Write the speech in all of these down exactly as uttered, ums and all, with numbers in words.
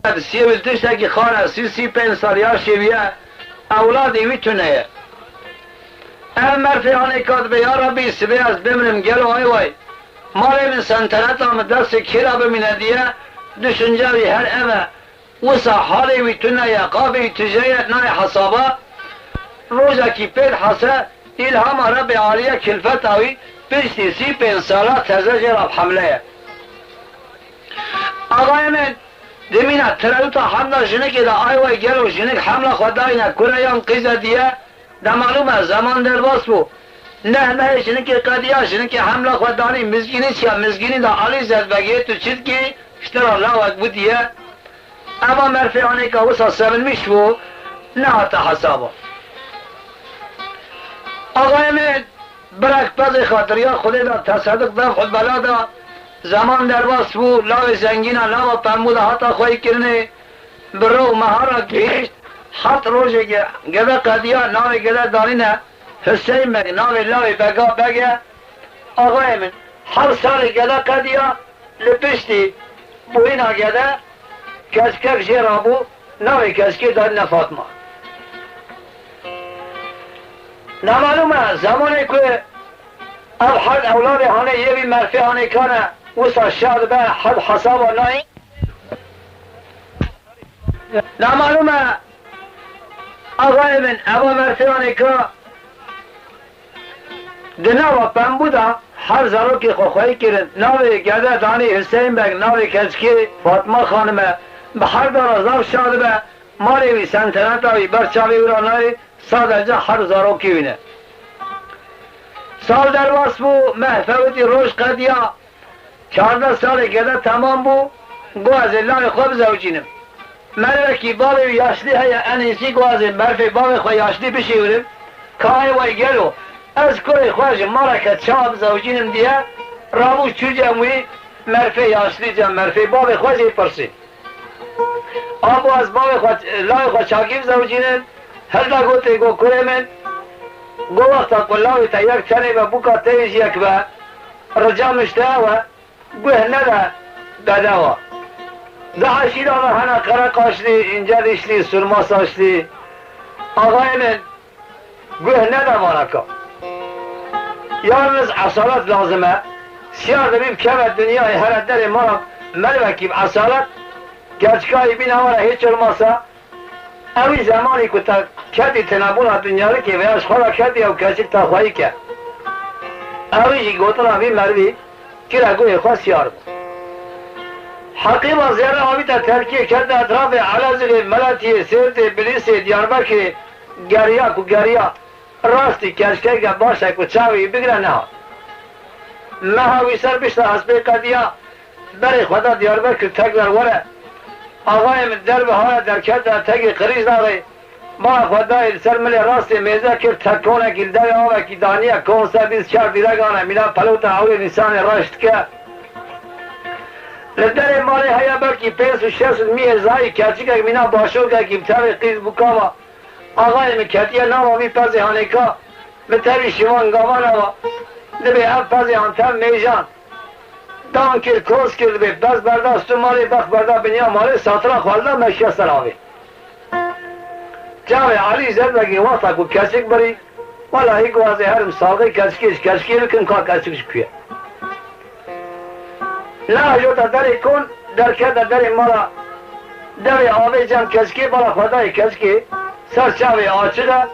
Siyê wî tiştekî xare, sî, sî pênc sal yaşê wî ye, ewladê wî tune ye. Ev merfê hanê ka dibe, ya Rebî, sibê ez bimrim, gelo ay way. Malê min, sentereta min destê kê re bimîne diye, düşünce wî her ev e. Wisa halê wî tune ye, qabê wî tije ye, nayê hesaba. Rojekî pê dihese, îlhama Rebê Alî ye, kilfeta wî piştî sî pênc sala teze jê re hemle ye. Axayê min, dimîne terewta hemla jinikê de, ay way, gelo jinik hemla xwe dayne kure yan qîze diye, nemalûm e, zeman derbas bû. Neh mehê jinikê qediya, jinikê hemla xwe danî mizgînî çiya, mizgînî de Alî Zedbegê tu çi dikî, ji te re lawek bû diye. Eva merfê hanê ka wisa sevinmiş bû, nehate hesaba. Axayê min, birek pezê xatiriya Xwedê da, tesedik def xwe bela da, zeman derbas bû, lawê zengîna lava pembû da hata xweyî kirinê, bi ro û mehara gihîşt, heft rojê ge-, gede qediya, navê gede danîne Huseyîn Beg, navê lawê bega beg e. Axayê min, her salê gede qediya, li piştî bûyîna gede, keçikek jê rabû, navê keçikê danîne Fatma. Nemalûm e, zemanê ku ev herd ewladê hanê yê vî merfê hanê kane, wisa şa dibe, herd hesaba nayê. Nemalûm e, axayê min, eva merfê hanê ka, di nava pembû de her zarokê xwe xweyî kirin. Navê gede danî Huseyîn Beg, navê keçikê Fatma Xanim e. Bi her dara zaf şa dibe, malê wî, sentereta wî ber çavê wî re nayê, sadece her zarokê wî ne. Sal derbas bû, meh fewitî, roj qediya. Çardeh salê gede temam bû, got, ez ê layê xwe bizewicînim. Mervekî bavê wî yaşlî heye, en êsî got, ez ê merfê bavê xwe yaşlî bişêwirim. Ka ê way gelo, ez kurê xwe ji maleke çawa bizewicînim diye, rabû çû cem wî, merfê yaşlî cem merfê bavê xwe jê pirsî. Abo ez bavê xwe, layê xwe çakî bizewicînim, hilda gotê, got, kurê min, got, wexta ku lawê te yek tenê be, bûka te yê jî yek be, rica min ji te ew e, guh nede bedewa. Di eşîra me hene qere qaşlî, înce dîşlî, surma saçlî. Axayê min, guh nede vana ka. Yalniz esalet lazim e. Siyar dibî bikeve dinyayê, here derê mala mervekî bi esalet, gerçikayî bîne were hiç olmasa. Ewî zemanî ku te ketî tinebûna dinyarikê veya ji xwe re ketî ew keçik te xweyî ke. Ewî jî gotina vî merivî kire guhê xwe siyar bû. Heqîba zerre avîte Terkiyê, kete etrafê Elezîrê, Meletiyê, Sêrtê, Bilîsê, Diyarbekirê, geriya ku geriya, rastî keçikeke baş e ku çavê wî bigire nehat. Meha wî ser bişta hespê qediya, berê xwe da Diyarbekir tekrar were. Axayê min derve hare derkete tegê Qirîjdaxê, mala xwe dayê li ser milê rastê mêze kir, tekonekî li devê avekî daniye, kon ser bîst çar dîregan e, mîna pelota ewrê nîsanê reş dike. Li derê malê heye belkî pênc û şeş miyê zayî, keçikek mîna başokekî bi tevê qîz bûka va. Axayê min ketiye nava vî pezê hanêka, bi tevî şivan gavan e va. Dibê ev pezê han tev mêjan. Dan kir, koz kir, dibê pez berda stû malê, bex berda binya malê, satira xwe li da meşiya ser avê. Çavê Elî Zedbegê wexta ku keçik birî, wela hî ku ez ê herim salxê keçikê ji keçikê bikim, ka keçik ji ku ye. Neajota derê kon, derkete derê mala, devê avê cem keçikê, bala xwe dayê keçikê, ser çavê açiq e,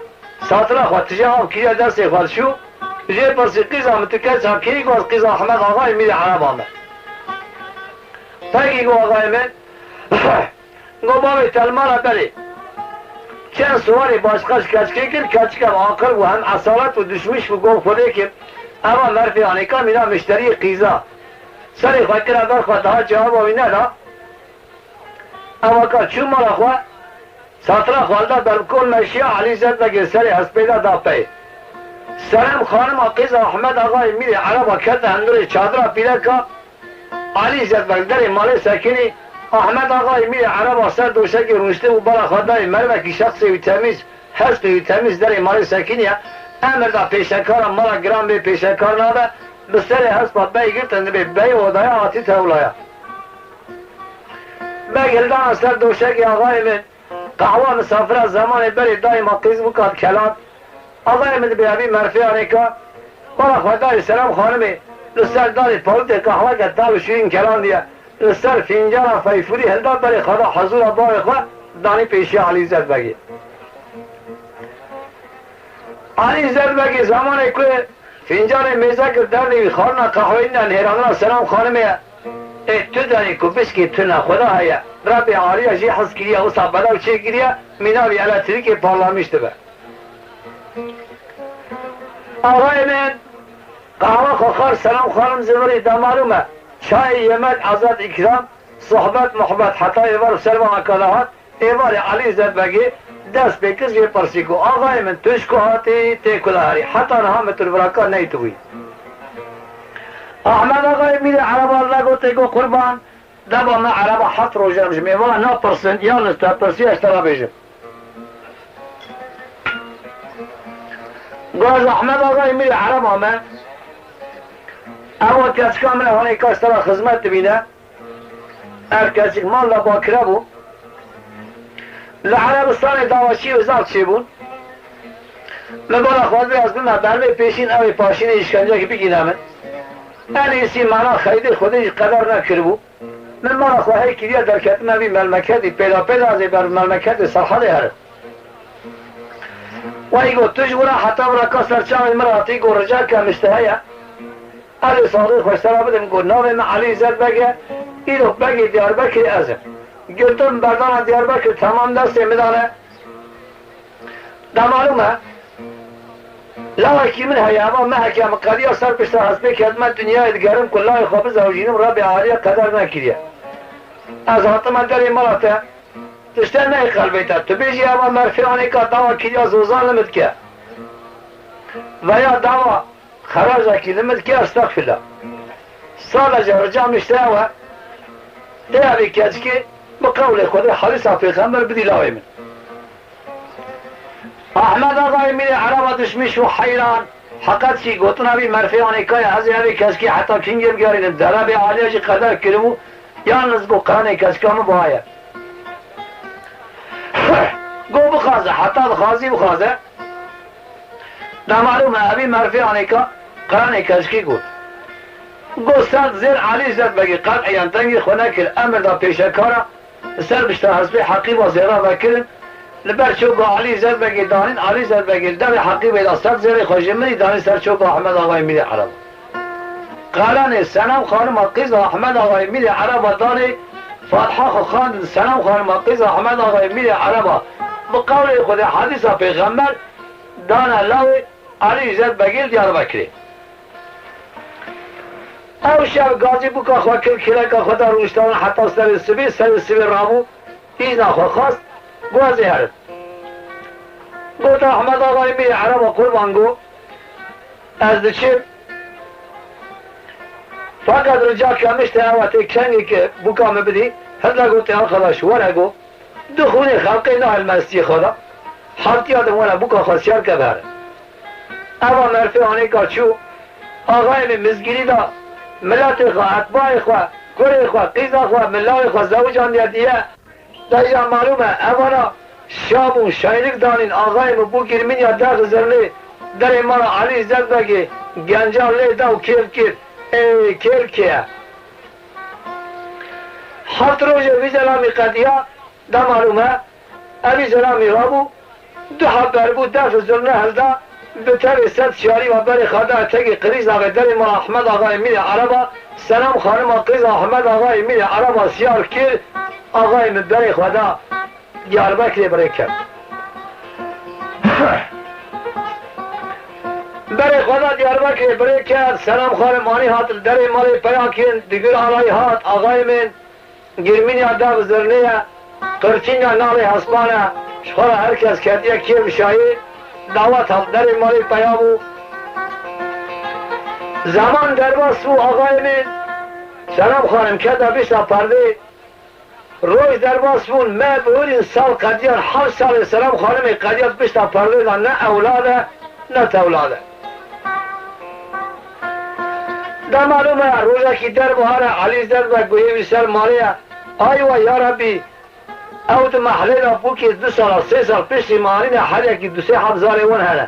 satira xwe tije av kiriye destê xwe, çû, jê pirsî, qîza min tu keça kê yî? Got, qîza Ehmed Axayê mîrê Ereba me. Pekî, got, axayê min, Go bavê te li mala berê. Çend siwarê başqa ji keçikê kir, keçik ev aqil bû, hem esalet bû, duşmiş bû, got, Xwedê kir, eva merfê anêka mîna mişteriyê qîza. Serê xwe kire ber xwe, daha cewaba wî neda. Eva ka çû mala xwe, satira xwe li da ber bi kon meşiya, Elî Zedbegê serê hespê de da pey. Serem xanima qîza Ehmed Axayê mîrê Ereba kete hundirê çadira pîreka, Elî Zedbeg derê malê sekinî, Ahmet Axayê mîrê Ereba ser doşekê rûniştibû, bala xwe dayê merivekî, şexsê wî temîz, hespê wî temîz derê malê sekiniye. Emir da pêşekara mala giran bê, pêşekar nabe, bi serê hespa bey girtin dibê beyê odaya hatî tewlaya. Beg hildana ser doşekê axayê min. Qehwa misafira zemanê berê dayê ma qîz bûka dikelan. Axayê min dibê evî merfeyanê ka. Bala xwe dayê Selam Xanimê li ser darê pawitê qehweke tal û şirîn kelandiye. Li ser fîncana feyfûrî hilda berê xwe da hezûra bavê xwe danî pêşiya Elî Zedbegê. Elî Zedbegê zemanê ku fîncanê mêze kir derdê wî xwarina qehweyî de nêrandina Selam Xanimê ye. Ê tu derê ku bişkê tune xweda heye. Rebê alî ye jê hez kiriye, wisa bedew çêkiriye, mîna wî elektrîkê parlamiş dibe. Axayê min, qehwa xwe xwar Selam Xanim zivirî, de malûm e. Çayê, yemek, azad, îkram, sohbet, muhbet, heta êvar û ser vana kala hat, êvarê Elî Zedbegê dest pê kir jê pirsî ku, axayê min, tu ji ku hatî, tê ku de herî? Heta niha min tu li vira ka neytibûyî. Ahmed Axayê Mîrê Ereba li gotê ku, qurban, deva me Ereba heft roj e, ji mêvana napirsin, yalnız te pirsiya ji te re bêjim. Got, ez Ahmed Axayê Mîrê Ereba me, ew keçika min e, hanê ka ji te re xizmet dibîne. Ev keçik mal de bakire bû. Li Erebistanê dawaçî û zaf çêbûn. Min bala xwe dibê ez bime bervê pêşîn, ew ê paşînê îşkencekî bigîne min. En êsî mala xeydê Xwedê jî qeder nekiribû. Min mala xwe hey kiriye derketime vî melmeketî, pêda pêda ez ê ber melmeketê Serhedê herim. Wey got, tu ji wira heta wira ka ser çavên min re hatî, got, rica ke min ji te heye. Ez ê saxlê xwe ji te re bidim, got, navê min Elî Zedbeg e, îro begê Diyarbekirê ez im. Girtin berdana Diyarbekir temam destê min de ne. De malûm e, lawekî min heye, eva meheke min qediya ser pişta hespê ketime dinyayê digerim ku lawê xwe bizewjînim, Rebê Alî ye qeder nekiriye. Ez hatime derê mala te, tişte neyê qelbê te. Tu bêjî eva merfê anêka dawa kiriya zozan li min dike. Veya dawa xeracekî li min dike, estexfirullah. Sadece rica min ji te ew e, tê evê keçikê bi qewlê Xwedê hadîsa pêxember bidî lawê min. Ahmed Axayê Mîrê Ereba dişmiş û heyran, heqet jî gotina vî merfê anêka ye, ez ê evê keçikê heta kingê bigerînim, de Rebê Alî ye jî qeder kiribû, yalnız got, qerenê keçika min biha ye. Got, bixwaze, heta dixwazî bixwaze. De malûm e, evî merfê anêka qerenê keçikê got. Got, sed zêr Elî Zedbegê qet'iyen dengê xwe nekir, emir da pêşekara li ser pişta hespê heqîba zêra vekirin, li ber çoka Elî Zedbegê danîn, Elî Zedbegê li devê heqîbê da sed zêrê xwe ji min î danî ser çoka Ahmed Axayê Mîrê Ereba. Qerenê Senem Xanima qîza Ahmed Axayê Mîrê Ereba danê, fatiha xwe xandin, Senem Xanima qîza Ahmed Axayê Mîrê Ereba bi qewlê Xwedê hadîsa pêxember dane lawê Elî Zedbegê li Diyarbekirê. Ew şev gazî bûka xwe kir, kêleka xwe da rûniştana heta serê sibê, serê sibê rabû, îzna xwe xwest, got, ez ê herim. Got, Ahmed Axayê Mîrê Ereba, qurban, got, ez diçim. Feqet rica ke min ji te ew e, tê kengê ke bûka min bidî, hinde got, tê arkadaş, were, got, du xûnê xelqê nahêl mestiyê xwe de, heftiya din were bûka xwe siyar ke bere. Eva merfê anêka çû, axayê min mizgînî da, miletê xwe, etbayê xwe, kurê xwe, qîza xwe, min lawê xwe zewicandiye diye. Deja malûm e, evana şa bûn, şaylik danîn, axayê min bû girmîniya derxi zirnê, derê mala Elî Zedbegê, genca lê da û kêf kir, ê kêf kê ye. Heft rojê vî zelamî qediya, de malûm e, evî zelamî rabû, du heb beribû, derf zirne hilda, bi tevê sed şiyarî ve berê xwe da etegê Qirîz Axê derê mala Ahmed Axayê Mîrê Ereba, Senem Xanima qîza Ahmed Axayê Mîrê Ereba siyar kir, axayê min berê xwe da Diyarbekirê birê ket. Berê xwe da Diyarbekirê birê ket, Senem Xanim anî hat li derê malê peya kirin, digir alayî hat, axayê min, girmîniya dev zirnê ye, qirçîna nalê hespan e, ji xwe re her kes ketiye kêf şayê, dawet hat derê malê peya bû. Zeman derbas bû, axayê min, Senem Xanim kete pişta perdê, roj derbas bûn, me bihurîn sal qediyan, heft salê Senem Xanimê qediya pişta perdê de ne ewlad e, ne tewlad e. De malûm e, rojekî der bihar e, Elî Zedbeg guhê wî ser malê ye, Aywa ya Rebî, ew di mehlê de bûkê du sala, sê sal piştî me anîne, her yekî du sê heb zarê wan hene.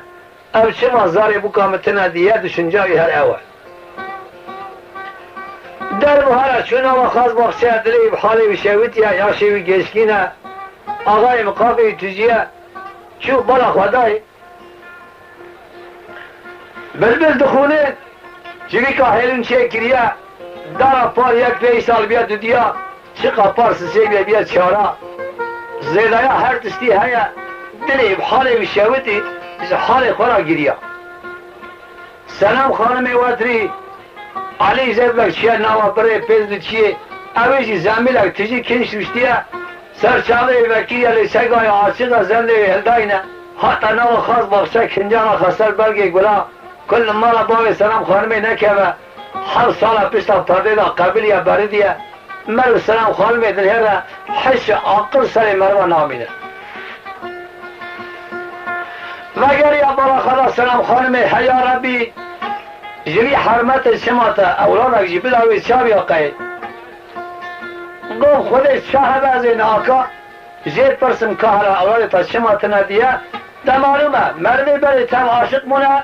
Ev çima zarê bûka min tine diye, düşünca wî her ew e. Derb û here çû nava xas baxçeya dilê wî bi halê wî şewitiye, yaşê wî gêşkîn e. Axayê min qafê wî tijî ye. Çû bala xwe dayê. Bilbil dixûne, civîka hêlin çêkiriye, dara par yek pênc sal biya dudiya, çiqa par sisê biya biya çara. Zêdaya her tiştî heye, dilê bi halê wî şewitî, ji halê xwe re giriya. Senem Xanimê wetirî, Elî Zevbek çiye nava birê pêz li çiyê, ew ê jî zemîlek tijî kinş rûştiye, ser çavê wê vekiriye lê çegaya açiq e, zendê wê hildayne, hata nava xas baxçe kincana xwe ser belgê gula, ku li mala bavê Senem Xanimê nekeve, her sala pişta perdê de qebiliye beridiye, Meriv Senem Xanimê dinhêre, hişê aqil serê meriva namîne. Vegeriya bala xwe de Senem Xanimê, heya Rebî, ji vî hermetê çima te ewladek jî bida wê çaviya qey. Gof Xwedê çi hebe ez ê naka jê pirsim ka hela ewladê te çima tine diye. De malûm e, merivê berê tev aşiq bûne,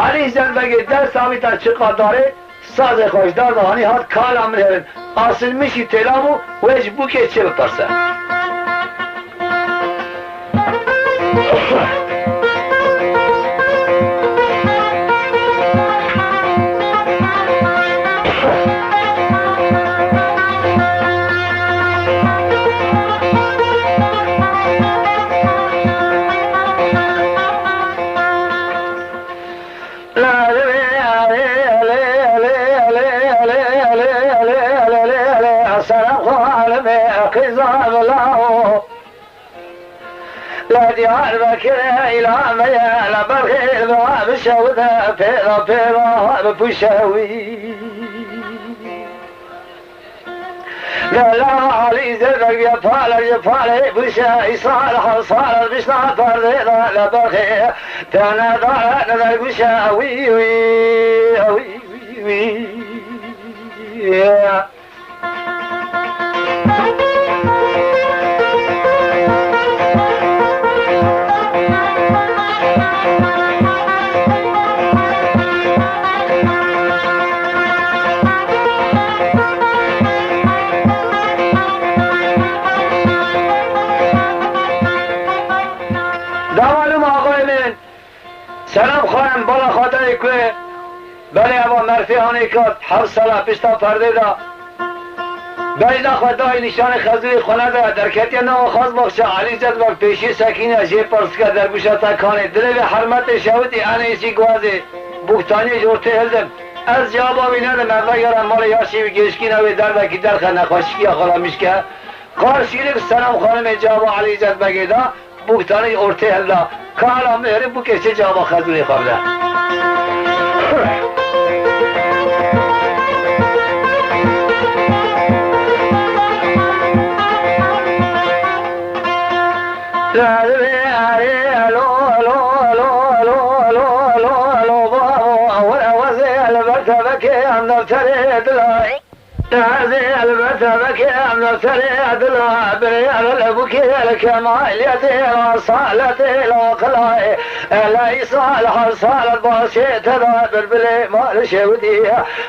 Elî Zevbegê dest avîta çiqa darê, sazê xwe ji dar de anî hat kala min herin. Asilmişî têla bû, wê ji bûkê çi bipirse. Selam xanimê qîza bila o. Li Diyarbekirê îlameye, li Belxê bi şew de pêra pêra bipûşe wî. Lala Alî Zevek bîya pale ji palê bûşe, îsal hesal bişna perdê de li Belxê tene dare neder gûşe wî wî wî wî. Damalum axayê min. Selam xanim, bala xwe dayê ku belê eva merfê hanê kat, heft sala pişta perdê de bejna xwe dayê nîşanê xezûrê xwe nede, derketiye nava xaz baxçe, Elî Zedbek pêşî sekîne, jê pirsike dergûşa te kanê, dilê vê hermetê şewitî, enê îsî guazê, bûktaniyê ji ortê hildim. Ez cewaba wî nedim, ez vegere malê yaşê wî gêşkîne wê derdekî derxe nexweşikiya xwe de mişke. Karşîlik Selam xanimê cewaba Elî Zedbegê da, Bûktanî ortê hilda, kala mihrî bûkê çi cava xezûrê xwe bide. Alo, alo, alo, babo, ewil ewezê li ber tevekê em defterê dilay. Derdê elbet veke em li serê dila birê el bûkê el kemaliyetê asaletê laqilayê. Eleysa li her salet başê te da bilbilê mal şewdî.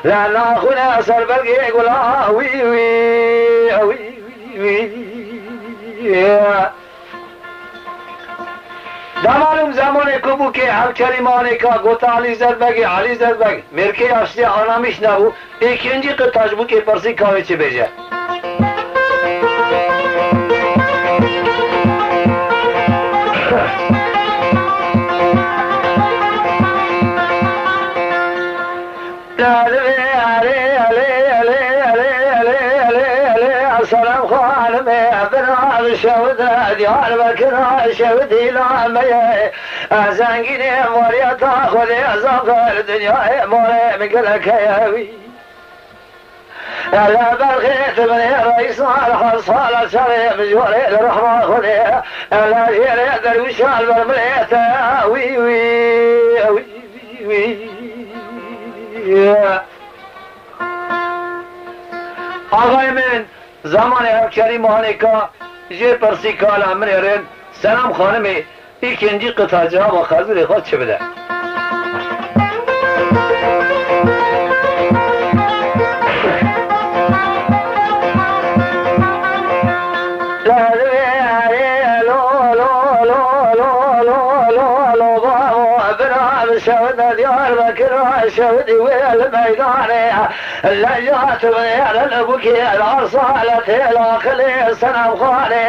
Le naxune ser belgê gula wî wî wî wî. Damalum zemanê ku bûkê ev kelîmanê ka gota Elî Zedbegê, Elî Zedbeg, mêrkê yaştiya anamîş nebû, êkîncî qita ji bûkê pirsî ka wê çi bêje. Selam xanimê, bina şewde Diyarbekir şewdî lameye. Zengînê moriyeta Xwedê zafer dinyayê morê min gelek heye wî. Ele berxê tu binê reîsan hesala çavê min jorê li rehma Xwedê. Ele jêrê derwişan ber milê te wî wî wî wî. Axayê min, Zemanê ev kerîm hanê ka jê pirsî kala min ê rên, Selam Xanimê, îkincî qita cewaba xezûrê xwe çi bide? Şewde Diyarbekir, şewdî wê li meydanê. Lejat wêr li bûkê arsa li têla xilê Senemxanê.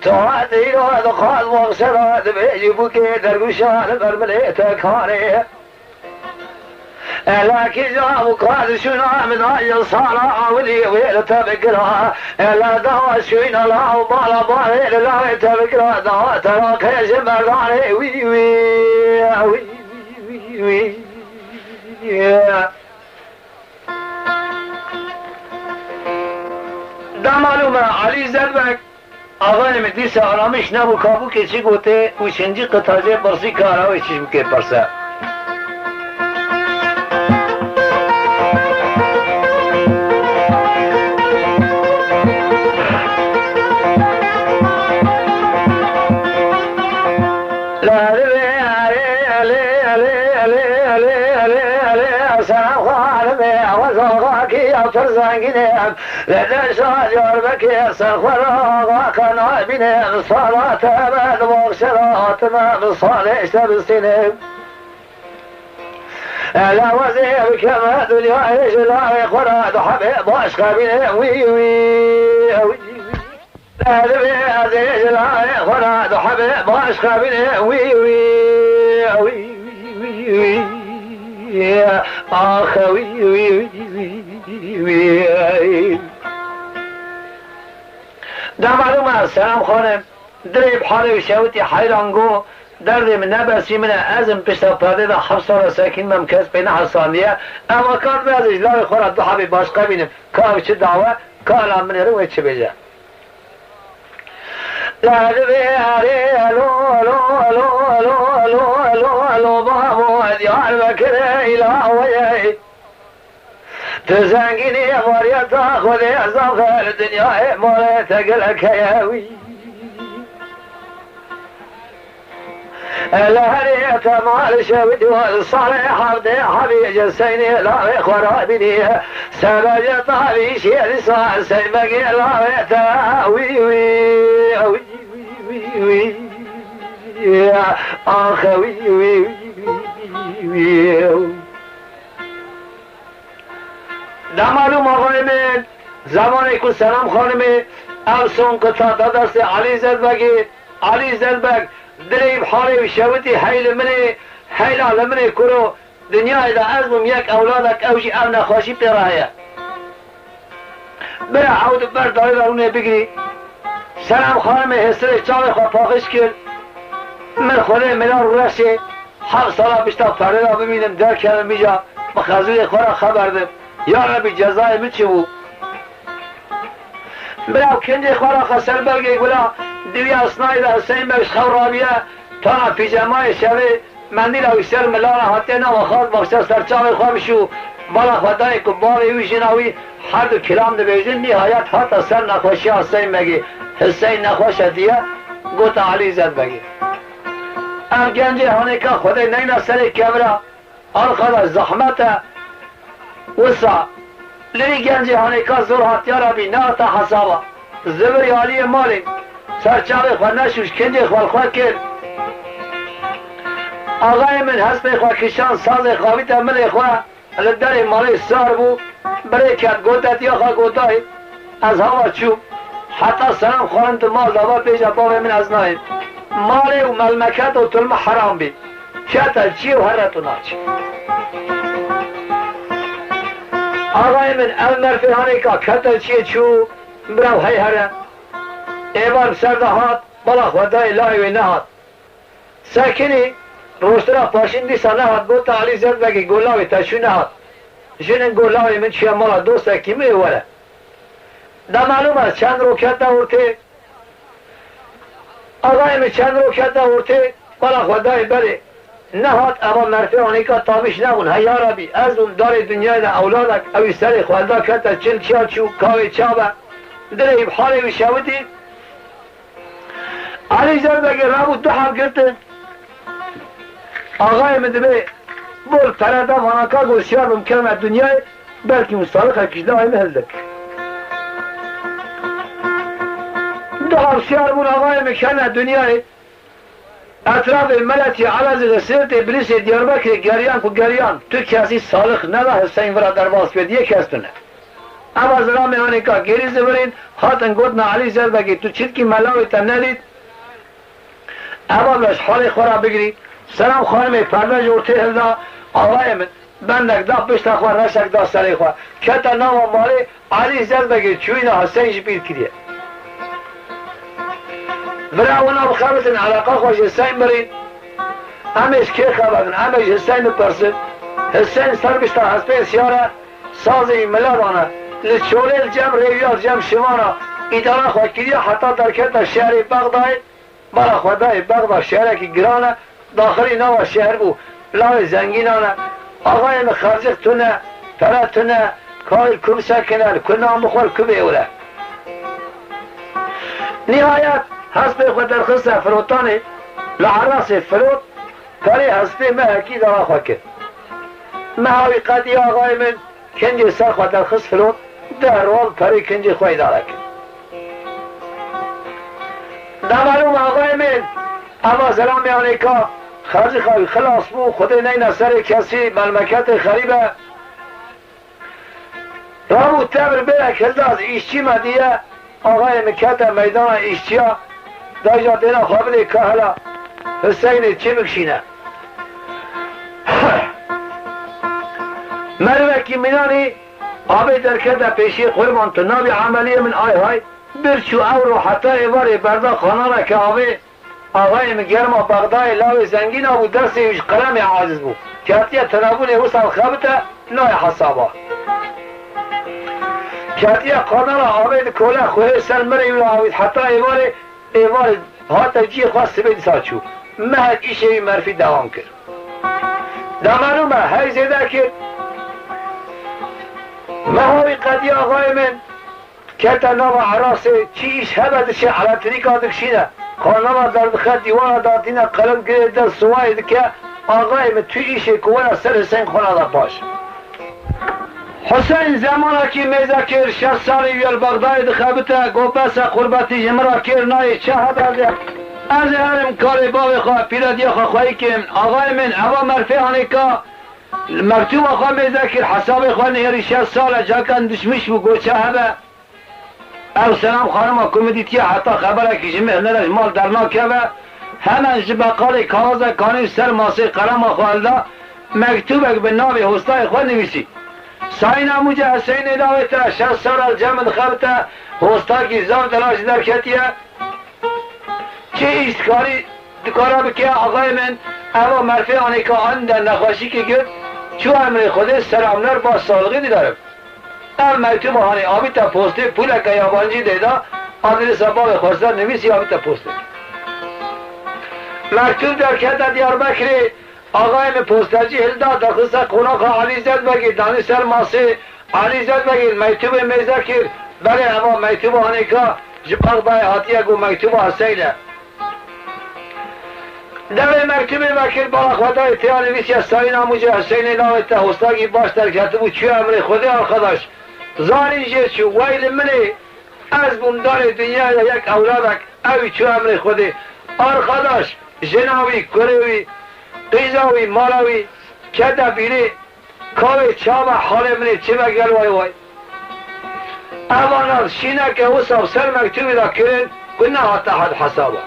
Tu hatî ro dixwaz boxşera dibêjî bûkê dergûşan ber milê te karê. Ela kîja û ka dişûna min a yil sala awilî wê li te bikira. Ela dawa şûyna la û bala barê li lawê te bikira. Dawa te ra qê ji merdanê wî, wî, wî, wî, wî. Dema lûme Elî Zedbek, axayê min dîsa aramiş nebû, ka bûkê çi gotê û çincî qita jê pirsî kara wê çi ji bûkê pirse. Lê, lê, lê, lê, lê, lê, lê, lê, Senem Xanimê, ew zalxakî ya pir zengîn e. Li deşa Diyarbekir ser xwe re axa nabîne, sala te me di baxçe de hatime, bi salê işte bistîne. Ele wezê bikeme dinyayê ji layê xwe re du hebê baş xebîne, wî, wî, wî, wî. Divê ez ê ji layê xwe re du hebê baş xebîne, wî, wî, wî, wî, wî, wî. Axe, wî, wî, wî, wî, wî. Dema lûme Senem Xanim, dirê bi halê wî şewitî heyran got, derdê min ne bersî min e, ez im pişta perdê de heft sal e sekîn me, min kes pê nehesandiye. Eva ka divê ez ê ji layê xwe re du hebê baş xebînim. Ka ev çi dawa, ka la min ê re wê çi bêje. La divê erê lo, lo, lo, babo Diyarbekirê îla weyê. Tu zengînî variyeta Xwedê, ez axir dinyayê malê te gelek heye wî. Li herê te mal şewit û salê hevdê hebî ji seynê lavê xwe rabînî. Sebecê tavî şêrî sa seymegê lavê te wî, wî, wî, wî, wî, wî. Axe wî, wî, wî, wî, wî. Dema lûm axayê min, zemanê ku Selam Xanimê ev song qita da destê Elî Zedbegê, Elî Zedbeg dirê bi halê wî şewitî hey li min ê, heyla li min ê kuro, dinyayê de ez bûm yek ewladek, ew jî ev nexweşî pê re heye. Bira ew di ber dayê ve rûnê bigirî. Selam Xanimê hêsirê çavê xwe paqij kir. Min Xwedê mila rûreşê heft sala pişta perdê de bimînim, derkevim îca, bi xezûrê xwe re xeber dim. Ya Rebî, cezayê min çi bû? Bira kincê xwe raxe ser belgê gula, diviya sinayê de Huseyîn Beg ji xew rabiye, tana pîjemayê şevê, mendîla wî ser mila re hatiye nav axaz baxçe ser çavê xwe bişû, bala xwe dayê ku bavê wî jina wî her du kilam dibêjin, nîhayet hate ser nexweşiya Huseyîn Begê. Huseyîn nexweş e diye, gote Elî Zedbegê. Ev gencê hanêka Xwedê neyna serê kevira, arxada zehmet e. Wisa, li vî gencê hanêka zor hat ya Rebî, nehate hesaba. Zivir aliyê malê, ser çavê xwe neşûş, kincê xwe li xwe kir. Axayê min hespê xwe kişand, sazê xwe avîte milê xwe, li derê malê sar bû, birê ket, gote, Diyaxa, got dayê, ez hava çûm. Heta Selam Xanim di mal de be, bêje bavê min ez nayêm. Malê û melmeket û tulme heram bî. Kete çiyê û here tu naçî. Axayê min, ev merfê hanêka kete çiyê çû, bira hey here. Êvar bi ser de hat, bala xwe dayê layê wê nehat. Sekinî, rojtira paşîn dîsa nehat, gote Elî Zedbegê, got lawê te çû nehat. Jinin got lawê min çûye mala dostekî min ê were. Dema lûme çend ro kete ortê. Axayê min çend ro kete ortê, bala xwe dayê berê. Nehat, eva merfê anîka tavîş nebûn. Hey ya Rebî, ez bûm darê dinyayê de ewladek, ewî serê xwe da kete çil çiya çû, kavê çav e. Dilê bi halê wî şewitî. Elî Zerbegê rabû du heb girtin. Axayê min dibê bol pere da vana ka got şiyar bim kevme dinyayê, belkî hûn salixekî ji dayê min hildik. Du heb şiyar bûn axayê min kevne dinyayê. Etrafê Meletî, Elezî, Sêrtê, Bilîsê, Diyarbekirê geriyan ku geriyan, tu kesî salix neda Hiseyn vira derbas bê, diyê kes tune. Eva zilamê hanê ka gêrî zivirîn, hatin gotina Elî Zerbegê, tu çitkî me lawê te nedît? Eva bira ji halê xwe re bigirî. Selam xanimê, perde ji ortê hilda, axayê min. Bendek da pişta xwe, reşek da serê xwe. Kete nava malê, Elî Zerbegê çûyîna Hiseyn ji bîr kiriye. Bira wana bixebitin, eleqa xwe ji Hiseyn birîn. Em ê ji kê xebebin, em ê ji Hiseyn bipirsin. Hiseyn ser pişta hespê siyar e, sazê wî mile dane. Li çolê li cem rêwiya, li cem şivana îdara xwe kiriye, heta derkete şehrê Bexdayê. Bala xwe dayê Bexda şehrekî giran e, daxilî nava şehr bû, lawê zengînan e. Axayê min xercik tune, pere tune, ka li ku bisekine, li ku nan bixwe, li ku bêwire. Nihayet hespê xwe derxiste firotanê, li Erasê firot, perê hespê mehekî dara xwe kir. Meha wî qediya axayê min, Kincê ser xwe derxist filot, deh rol perê kincê xwe îdare kir. Demelûm axayê min, eva zelamê anêka, xercîxa wî xilas bû, Xwedê neyne serê kesî, melmeketê xerîb e. Rabû tevr bêrek hilda, îşçî me diye, axayê min kete meydana îşçiya, dayja dêna xwe bidê ka hela Hiseynê çi bikişîne. Merivekî mînanî avê derkete pêşiyê, qurban tu nabî emeliyê min, ay hay. Bir çû ewro heta êvarê berda xananeke avê. Axayê min germa Bexdayê lawê zengîn a bû, destê wî ji qelemê aciz bû. Ketiye tenebûnê wisa xebite nayê hesaba. Ketiye qanana avê dikole, xwehê ser mirê wî re avît heta êvarê, êvarê hate cihê xwe, sibê dîsa çû. Mehek îşê wî merfî dewam kir. Demelûme hey zêde kir. Meha wî qediya axayê min. Kete nava Erasê, çi îş hebe diçe elektrîka dikişîne, kanala derdixe, dîwara datîne, qelim girê der siwayê dike, axayê min tu îşê ku were ser Hiseyn xwe nade paş. Hiseyn zemanekî mêze kir, şeş salî wî li Bexdayê dixebite, got bes e, qurbetî ji min re kêr nayê, çi hebe de ez ê herim karê bavê xwe, pîrediya xwe xweyî kêm. Axayê min, eva merfê anêka, mektûba xwe mêze kir, hesabê xwe nihêrî, şeş sal e, cakan dişmiş bû, got çi hebe. Ew Selam xanima ku min dîtiye heta xeberekî ji min hilnere ji mal dernakeve, hemen ji beqalê kaxizek anî ser masê, qelema xwe hilda, mektûbek bi navê hostayê xwe nivîsî. Sayîna Mûce Hiseynê lawê te, şeş sal e li cem min dixebite, hostakî zaf delal ji derketiye. Çi îş dikarî, dikara bike, axayê min, eva merfê anêka anî de nexweşîkê girt, çû emrê Xwedê, selamler, baş sağlığı dilerim. Ev mektûba hanê avîte postê, pûleke yabancî lê da, adresa bavê xwe ser nivîsî, avîte postê. Mektûb derkete Diyarbekirê, axayê min postercî hilda, derxiste qonaxa Elî Zedbegê, danî ser masê Elî Zedbegê, mektûbê mêze kir, belê eva mektûba hanêka ji Bexdayê hatiye, got mektûba Hiseyn e. Devê mektûbê vekir, bala xwe dayê, têya nivîsiye Sayîna Mûce Hiseynê lawê te, hostakî baş derketibû, çûye emrê Xwedê, arxadaş. Zanîn jê çû, wey li min ê, ez bûm darê dinyayê yek ewladek, ew çû emrê Xwedê. Arxadaş, jina wî, kurê wî, qîza wî, mala wî, kete bîrê, Kawê çawa halê min ê çi be gel way way. Evana şîneke wisa ser mektûbî de kirin ku nehate hesaba.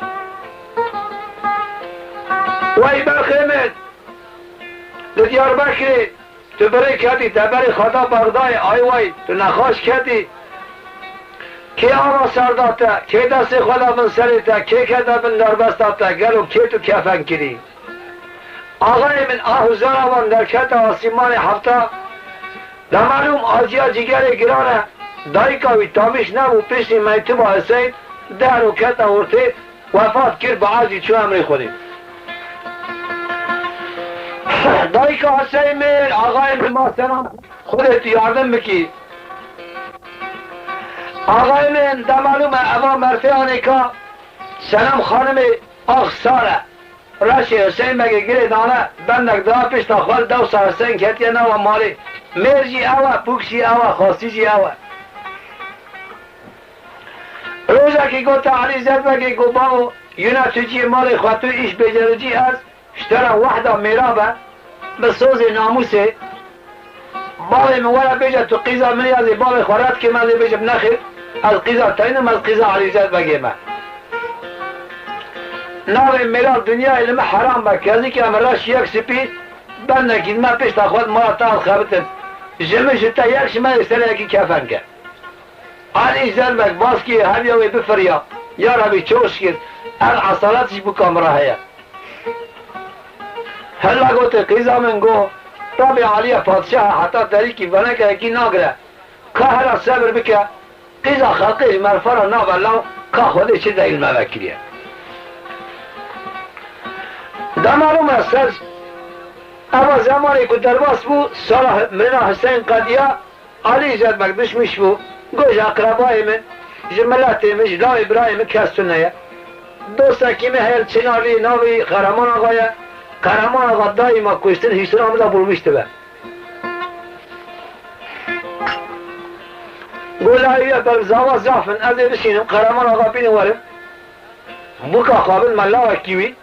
Wey berxê min, li Diyarbekirê tu birê ketî, te berê xwe da Bexdayê, ay way, tu nexweş ketî. Kê ava ser da te, kê destê xwe da bin serê te, kê kete bin derbesta te, gelo kê tu kefen kirî? Axayê min, ah û zara wan derkete asîmanê hefta. Demalûm aciya cîgerê giran e. Dayika wî tamîş nebû, piştî mektûba Hiseyn deh roketa ortê, wefat kir, bi ecî çû emrê Xwedê. Dayika Hiseyn min, axayê min, ma selam, Xwedê tu yardim bikî. Axayê min, de malûm e, eva merfê anêka Senem Xanimê Axsar e. Reşê Huseyîn Begê girê dane, bendek da pişta xwe li dewsa Huseyîn ketiye nava malê. Mêr jî ew e, pûk jî ew e, xasî jî ew e. Rojekî gote Elî Zedbegê, got, "Bavo, yûne tu cihê malê xwe, tu îş bêcerî cî, ez ji te re wehda mêra be, bi sozê namûsê bavê min were bêje tu qîza min î, ez ê bavê xwe red kim, ez ê bêjim nexêr, ez qîza te nînim, ez qîza Elî Zedbegê me." Navê mêra dinyayê li min heram be, kezîkê min reş yek spî, bendekî me pişta xwe di mala te ez xebitim. Ji min ji te yek ji me ê serê yekî kefen ke. Elî Zedbeg baskiyê heviya wê bifiriya. Ya Rebî, çawa şikir, ev esalet jî bûka min re heye. Hela gote qîza min, go, Rebê Alî ye, padşah e, heta derîkî venekeyekî nagire. Ka hela sebir bike, qîza xelqê ji merfa re nabe law, ka Xwedê çi deyl me vekiriye. De malûm e ser eva zemanê ku derbas bû, sala mirina Huseyîn qediya, Elî Zedbeg dişmîş bû, got, "Ji eqrebayê min, ji miletê min, ji lawê birayê min kes tune ye." Dostekî min heye li Çinarlî, navê wî Qereman Axa ye. Qereman Axa daîma kuştin hîsina min de bulmîş dibe. Got, "Layê wî ye, ber zava zaf in, ez ê bişînim, Qereman Axa bînin werin." Bûka xwe bin me lawekî wî.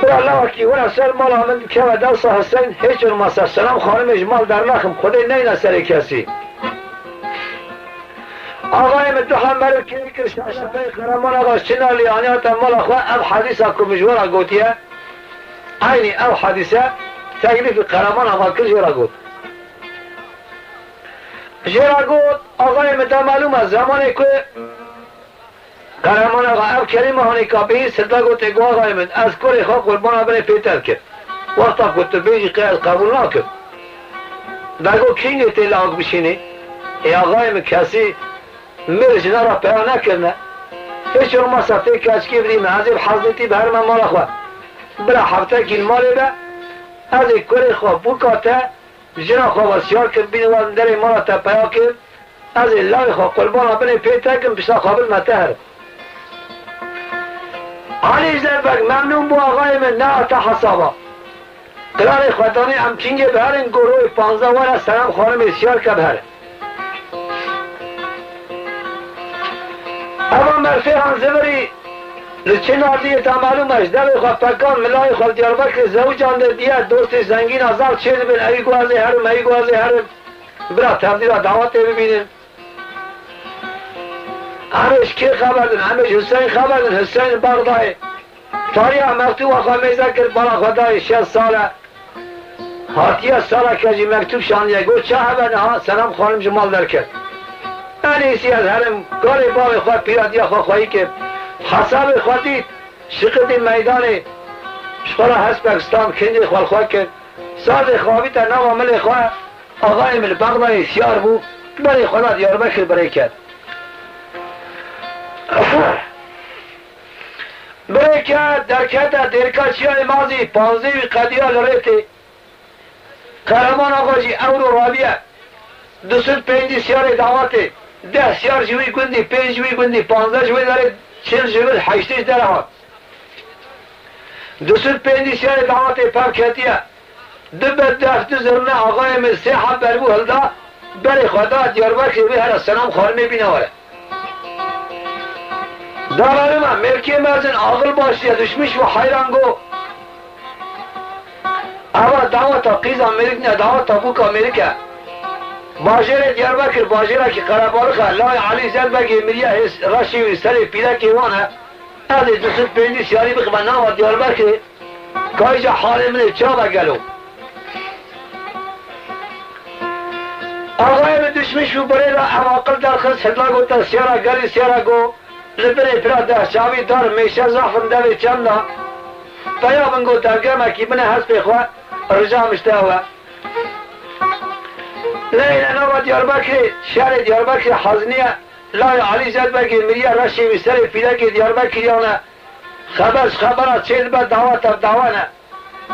Bira lawekî were ser mala min, bikeve dewsa Huseyîn, hêç olmasa Selam Xanimê ji mal dernexim, Xwedê neyne serê kesî. Axayê min du hember û kêr kir, şaşe pey Qereman Axa ji Çinarlî aniya te mala xwe, ev hedîsa ku min ji we re gotiye, eynî ev hedîse teklîfî Qereman Axa kir, ji we re got. Jê re got, axayê min, te malûm e, zemanê ku Qereman Axa ev kelîme hanî ka bihîst, hilda gotê, got, axayê min, ez kurê xwe qurbana binê pê te dikim. Wexta ku tu bêjî qey ez qebûl nakim. De got, kîngê tê lawik bişînî? Ê axayê min, kesî mêr jina re peya nekirine. Hêç olmasa tê keçikê bidî min, ez ê bi heznîtî biherime mala xwe. Bira heftekî li malê be, ez ê kurê xwe bûka te, jina xwe wesiyar kir, bîne we derê mala te peya kir, ez ê lawê xwe qurbana binê pê te kim, pişta xwe bin me te herim. Elî Zedbeg memnûn bû, axayê min, nehate hesaba. Qirarê xwe danî, em kîngê biherin, got, royê panzdeh were Senem Xanimê siyar ke biherin. Eva merfê han zivirî li Çinarliyê, te malûm e, ji devê xwe pekan, milayê xwe li Diyarbekirê zewicandê diye, dostê zengîna zaf çê dibin, ewî got ez ê herim, ewî got ez ê herim. Bira tevdîra dawetê bibînin. Em ê ji kê xeber din? Em ê ji Huseyîn xeber din, Huseyîn Bexdayê. Tariha mektûba xwe mêze kir, bala xwe dayê şeş sal e. Hatiye saleke jî mektûb şandiye, got, "Ça hebe niha?" Senem Xanim ji mal derket. "En iyisi ez herim, karê bavê xwe, pîratiya xwe xweyî kim. Hesabê xwe dît, şiqitî meydanê, ji xwe re hespek stand, kincê xwe li xwe kir. Sazê xwe avîte nava milê xwe, axayê min li Bexdayê siyar bû, berê xwe da Diyarbekir birê ket." Birêke derkete dêrka Çiyayê Mazî, panzdeh wî qediya li rê tê. Qereman Axa jî ewro rabiye. Du sed pêncî siyarê dawetê, deh siyar ji wî gundî, pênc ji wî gundî, panzdeh ji wê derê, çil ji vir, heştê ji derê hat. Du sed pêncî siyarê dawetê pev ketiye. Du bedbextî zirne axayê min sê heb berbû hilda, berê xwe da Diyarbekirê, wê here Selam Xanimê bîne were. Daverime, mêrkê mezin, aqil başiye, duşmiş û heyran go. Eva daweta qîza mêrik ne, daweta bûka mêrik e. Bajêrê Diyarbekir, bajêrekî qerebalix e, layê Elî Zelbegê miriye, hês reşê wî serê pîrekê wan e. Ez ê du sed pêncî siyarî bixime nava Diyarbekirê. Kayca halê min ê çawa gelo? Axayê min duşmiş û birê re ev aqil derxist, hidla gote siyara gelî siyara go, li binê pira deh çavî dar mêşe zaf in devê çemna. Peya min got, devgemekî bine hespê xwe, rija min ji te ew e. Leyne nava Diyarbekirê, şerê Diyarbekirê haziniye, layê Elî Zelbegê miriye, reşê wî serê pîrekê Diyarbekiriyan e. Xeber ji xebera çê dibe, dawa tev dawa ne.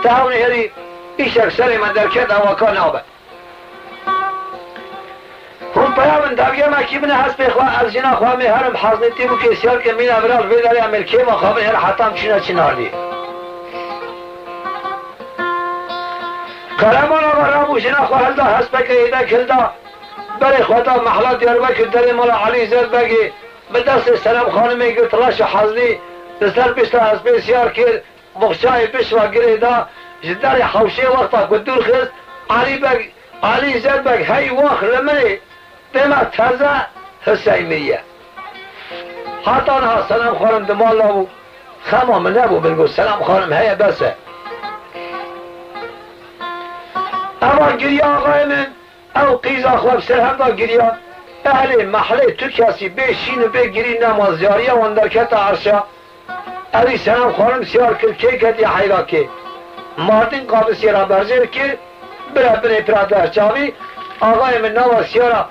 Te ew nihêrî, îşek serê me derket, ewaka nabe. Hûn Paya min, dawiyê me kî bine hespê xwe, ez jina xwe em ê herim Haznî Tîbûkê siyar ke mîna viral vê derê em ê li kêma xwe bin her heta em çûne Çinarlî. Qereman Axa rabû jina xwe hilda, hespeke êdek hilda, berê xwe da mehla Diyarbekir derê mala Elî Zedbegê, bi destê Senem Xanimê girt reş û Haznî li ser pişta hespê siyar kir. Boxçayê pişt ve girê da, ji derê hewşê wexta ku dûr xist, Elî Beg, Elî Zedbeg hey wax li min ê, dema teze Hiseyn miriye. Heta niha Senem Xanim di mal de bû, xema min nebû, min got, Senem Xanim heye, bes e. Eva giriya axayê min, ew qîza xwe bi ser hev da giriya. Ehlê mehlê tu kesî bê şîn û bê girî nema, ziyariya wan derkete erşa. Evî Senem Xanim siyar kir, kê ketiye heyra kê. Mardin qamisiyê re berjêr kir, bire binê pira deh çavî, axayê min nava siyara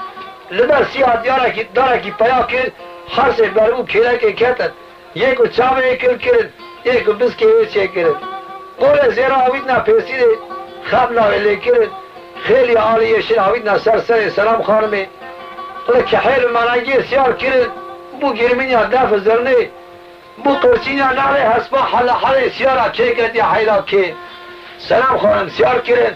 li ber siya diyarekî, darekî peya kir, hersê berû kêlekê ketin. Yê ku çavê yê kil kirin, yê ku biskê wê çêkirin. Qolê zêra avîtna pêsîrê, xebna wê lê kirin. Xêlî alî yeşil avîtna ser serê Selam Xanimê. Li kihêl û merengê siyar kirin, bû girmînya def û zirnê. Bû qirçîna nalê hespa hela helê siyara çêketiye heyra kê. Selam Xanim siyar kirin.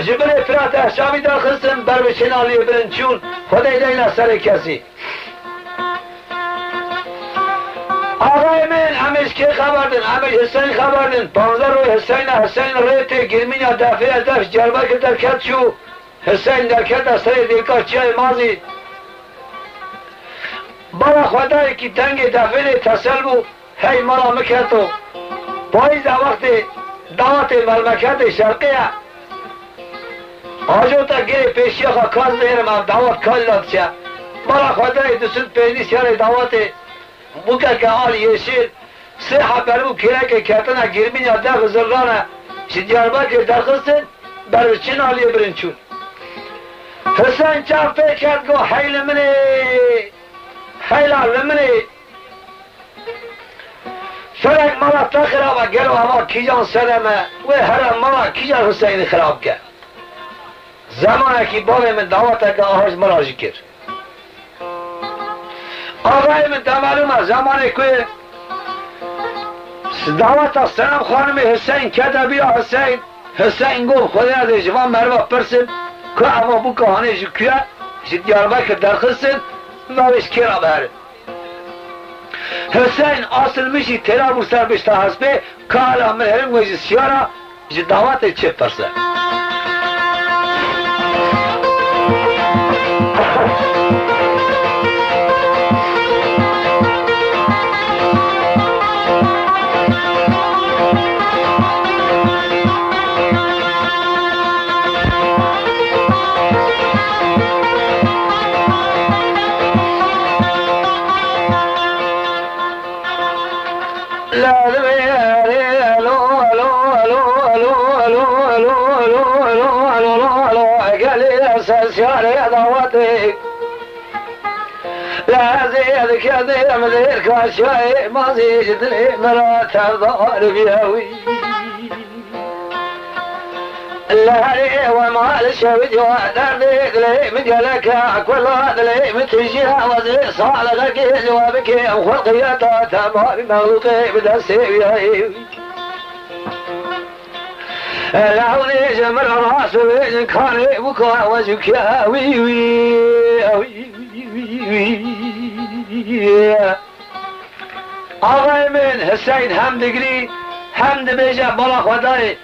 Ji binê pira dehşavî derxistin, ber bi çêna lê birin çûn, Xwedê deyna serê kesî. Axayê min, em ê ji kê xeber din? Em ê ji Hiseyn xeber din. Panzdeh roj Hiseyna, Hiseyn rê tê girmîna defê, def Diyarbekir derket çû. Hiseyn derkete serê dêka çiyayê Mazî. Bala xwe dayekî dengê defê lê tesel bû. Hey mala min keto. Payîz e, wextê dawetê melmeketê şerqê ye. Hacota girê pêşiya xwe, ka ez bihêrim ev dawet kalî da diçe. Mala xwe dayê du sed pêncî siyarê dawetê. Bûkeke alî yeşil. Sê heb berû kêlekê ketine girmînya def û zirnane. Ji Diyarbekir derxistin, ber bi çêna lê birin çûn. Hiseyn çav pê ket, got, hey li min ê, heyla li min ê. Felek mala te xirab e, gelo ava kîjan Senem e, wê here mala kîjan Hiseynî xirab ke? Zemanekî bavê min daweteke ahij min re jî kir. Axayê min, te melûm e, zemanê ku daweta Senem Xanimê Hiseyn kete bîra Hiseyn, Hiseyn got, Xwedê ez ê ji van meriva pirsim ku eva bûka hanê ji ku ye, ji Diyarbekir derxistin, ve wê ji kê re biherin. Hiseyn asil min jî têra bû ser pişta hespê, ka hela min herim wê ji siyara, ji dawetê çi pirse. Gelê ser siyarê dawetê. Lezê dikedê min dêr kaşayê mazê ji dilê min re tevdar bîye wî. Li herê we mal şev ciwa derdê dilê min gelek e, kula dilê min tijî hewazê salixekê li we bikê, em xulqiyeta temamî mexlûqê bi destê wî ye. Lewlê ji min re rast bibêjin karê bûka we ji ku ye wî, wî, wî, wî. Axayê min Hiseyn hem digirî hem dibêje, bala xwe dayê.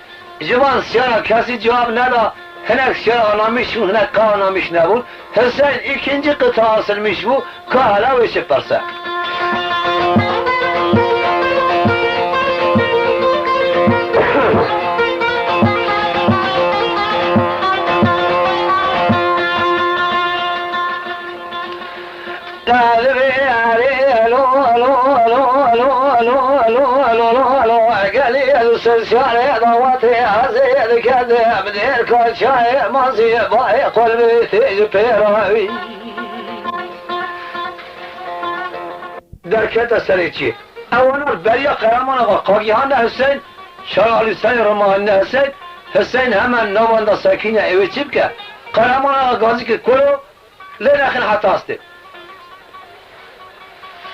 Ji van siyara kesî cewab neda, hinek siyara anamîş bûn, hinek qe anamîş nebûn. Hiseyn îkincî qita asilmîş bû, ka hela wê çi pirse. Gelê ser siyarê dawetê ez ê dikedim dêr kaçayê mazî bayê qulbê tê ji pêra wî. Derkete serê çiyê. Ewana beriya Qereman Axa qagihane Hiseyn, Şar Alî Seyn Rimanine Hiseyn, Hiseyn hemen navanda sekîne ê wê çi bike? Qereman Axa gazî kir kuro, Lê nexin heta astê.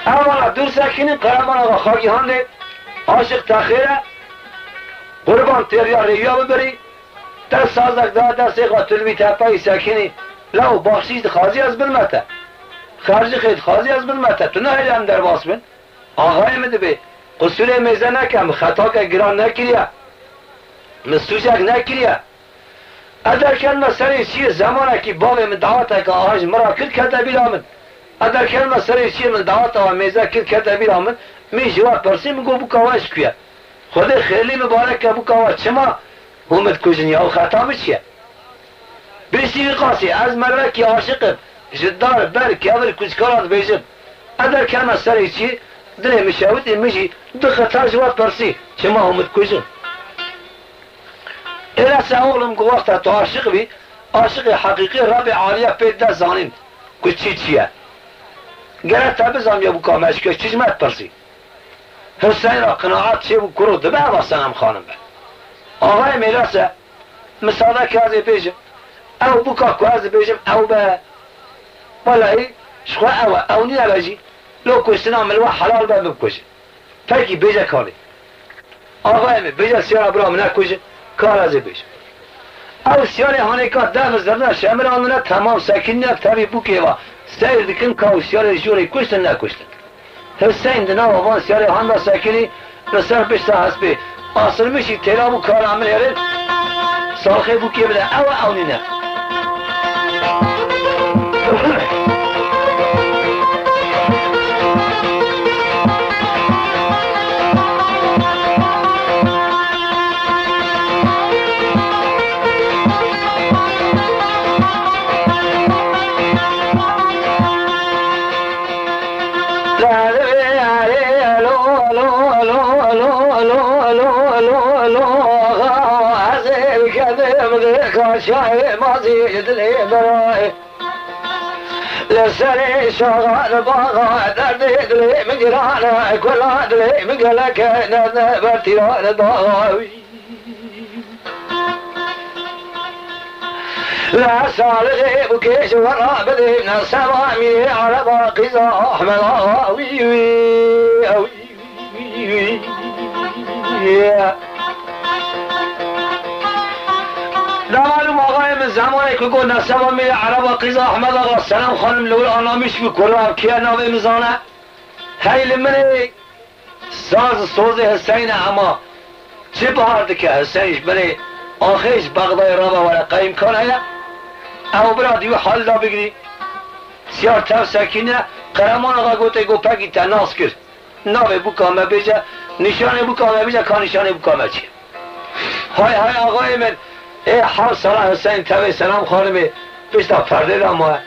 Ewana dûr sekinin, Qereman Axa Xagî Handê, aşiq te xêr e, qurban têriya rêwiya bibirî, te sazek da destê xwe tu li vî tepeyî sekinî, law baxşîş dixwazî ez bidime te. Xercixê dixwazî ez bidime te. Tu nahêlî em derbas bin. Axayê min dibê, qusûrê mêze neke, min xetake giran nekiriye. Min sûcek nekiriye. Ez derketime serê çiyê, zemanekî bavê min daweteke aha ji min re kir kete bîra min. Ez derketime serê çiyê, min daweta we mêze kir kete bîra min. Min ji we pirsî, min got, bûka we ji ku ye? Xwedê xêrlî mibarek ke bûka we, çima hûn min dikujin ya, û xeta min çi ye? Piştî vî qasî ez merivekî aşiq im, ji dar, ber, kevir, kuçkara dibêjim. Ez derketime serê çiyê, dilê min şewitî, min jî du xeta ji we pirsî, çima hûn min dikujin? Êlese oxlim, ku wexta tu aşiq bî, aşiqê heqîqî Rebê Alî ye, pê dide zanîn ku çi çi ye. Gere te bizaniya bûka me ji ku ye, çi ji me dipirsî? Huseyn re qinaet çêbû, kuro dibe eva Senem Xanim be. Axayê Mêlese, misade ke ez ê bêjim, ew bûka ku ez dibêjim ew be. Welehî ji xwe ew e, ew nîne be jî, lo kuştina min li we helal be, bibikujin. Pekî, bêje kanê. Axayê min, bêje siyara bira min nekujin, kar ez ê bêjim. Ew siyarê hanê ka dev zirne şemir andine, temam sekinine, tevî bûkê va. Seyr dikin ka ew siyarê jorê kuştin nekuştin. Hiseyn di nava van siyarê handa sekinî, li ser pişta hespê. Asirmişî têla bû, kara min êrin, salxê bûkê bide, ew e, ew nîne. Li serê şaxan baxa derdê dilê min giran e, kula dilê min gelek e, ne, ne bertîran baxa wî. La salixê bûkê ji we re bidê, ne seba mîrê ereba qîza Ahmed Axa wî, wî, wî, wî. Demalûm axayê min zemanê ku got, ne seba mîrê ereba qîza Ahmed Axa, Selam Xanim li wir anamîş bû, kura kî ye, navê min zane. Hey li min ê. Saz sozê Hiseyn e, hema çi bihar dike. Hiseyn ji binê axê ji Bexdayê rava were, qey îmkan heye ew bira di wî hal de bigirî? Siyar tev sekîne, Qereman Axa gotê, got, pekî te nas kir. Navê bûka me bêje, nîşanê bûka me bêje, ka nîşanê bûka me çi ye? Hay hay axayê min, ê heft sala Hiseyn tevê Selam Xanimê pişta perdê de maye.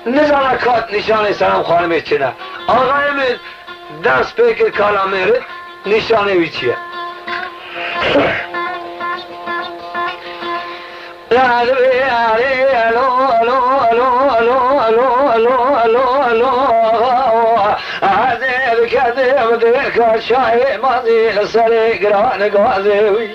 Nizana kat nîşanê Selam Xanimê çi ne. Axayê min dest pê kir kala min re, nîşanê wî çi ye? Ez ê diketim dê kaşayê mazî li serê giran gazê wî.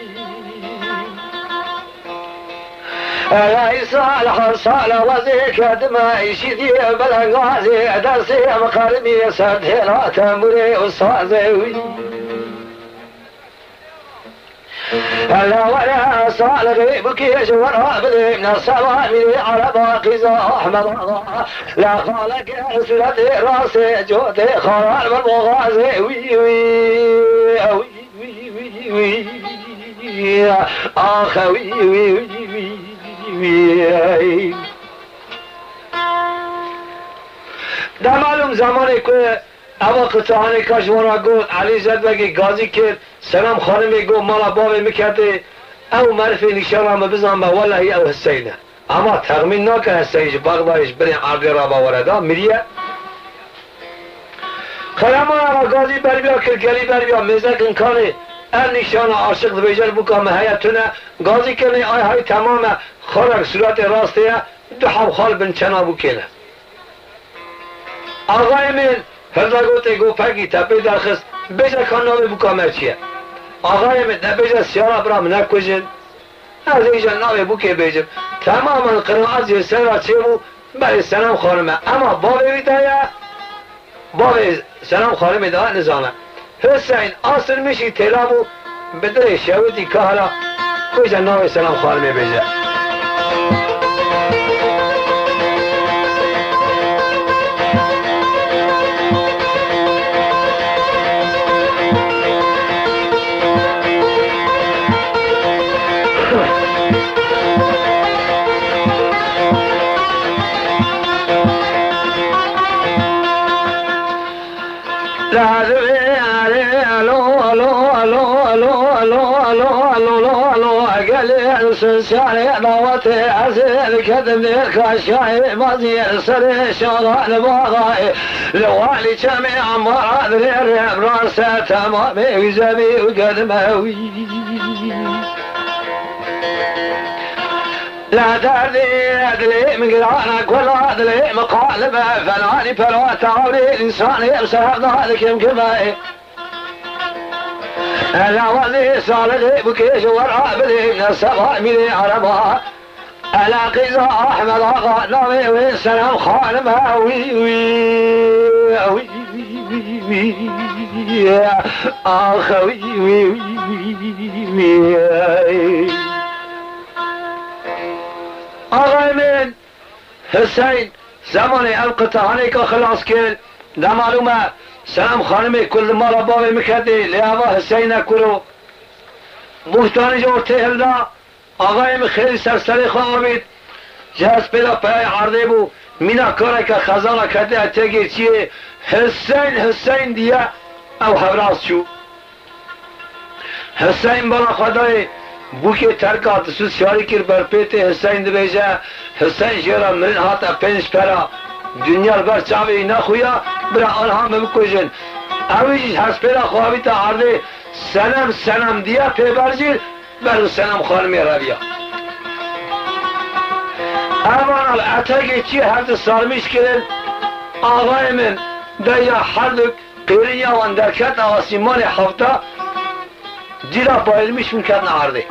Ey sal her sal wezê kedime, îşî diye belengazê, destê em qermî ser têla tembûrê û sazê wî. Hela were salixê bûkê ji we re bidê, ne seba mîrê ereba qîza Ahmed Axa. La xaleke sûretê rastê cotê xalar min boxazê wî, wî, wî, wî, wî, wî, ax, wî, wî, wî, wî, wî. Demalûm zemanê ku eva qitahanê ka ji wan re got, Elî Zedbegê gazî kir, Selam Xanimê got, mala bavê min ketê, ew merifê nîşana min bizanbe, welehî ew Hiseyn e. Ama texmîn nake Hiseyn ji Bexdayê ji binê erdê rava were da, miriye. Qereman Axa gazî berbiya kir, gelî berbiya, mêzekin kanê, ev nîşana aşiq dibêje, li bûka me heye, tune, gazî kirinê, ay hay temam e, xalek sûretê rastê ye, du heb xal bin çena bûkê ne. Axayê min hilda gotê, got, pekî te pê derxist, bêje ka navê bûka me çi ye? Axayê min, nebêje siyara bira min nekujin. Ez ê îja navê bûkê bêjim. Temamen qiraet jê ser re çêbû, Belê Senem Xanime, ema bavê wî de ye, bavê Senem Xanimê de nizane. Hiseyn asir mişî têla bû, bi dilê şewitî kahra, wê jî navê Senem Xanimê bêje. Gelê sinsiyarê dawetê ez ê diketim dêr kaşkayê maziyê serê şaxan baxayê. Li walî çemê ambara dirê rêbran ser temamê wî zemî û gedime wî. Li derdê dilê min girana, kula dilê min qalime, felanî pera tawrê însanê bi ser hevda dikim kime. Lawazê salixê bikê ji we re bidê, ne seba mîrê ereba. Ela qîza Ahmed Axa, navê wê Senem Xanim e, wî, wî, wî, wî, ax, wî, wî, wî, wî, wî. Axayê min Hiseyn, zemanê ew qitahanêka xilas kir, de malûm e, Senem Xanimê ku li mala bavê min ketê, lê eva Hiseyn e kuro. Bûhtanê ji ortê hilda, axayê min xêrî ser serê xwe avît, ji hespêla peyayê erdê bû, mîna kareke xezala kete etegê çiyê, Hiseyn, Hiseyn diye, ew hevraz çû. Hiseyn bala xwe dayê, bûkê terka disû siyarî kir ber pêtê Hiseyn dibêje, Hiseyn jê re mirin hate pênc pera, dinya li ber çavê wî nexuya, bira anha min bikujin. Ewî jî ji hespêla xwe avîte erdê, Senem, Senem diye pê ber jî, ber bi Senem Xanimê reviya. Evana li etegê çiyê her du sarmîş kirin, axayê min, deya her du Qêrîn ya wan derket asîmanê hewta, dîla bayilmiş min ketine erdê.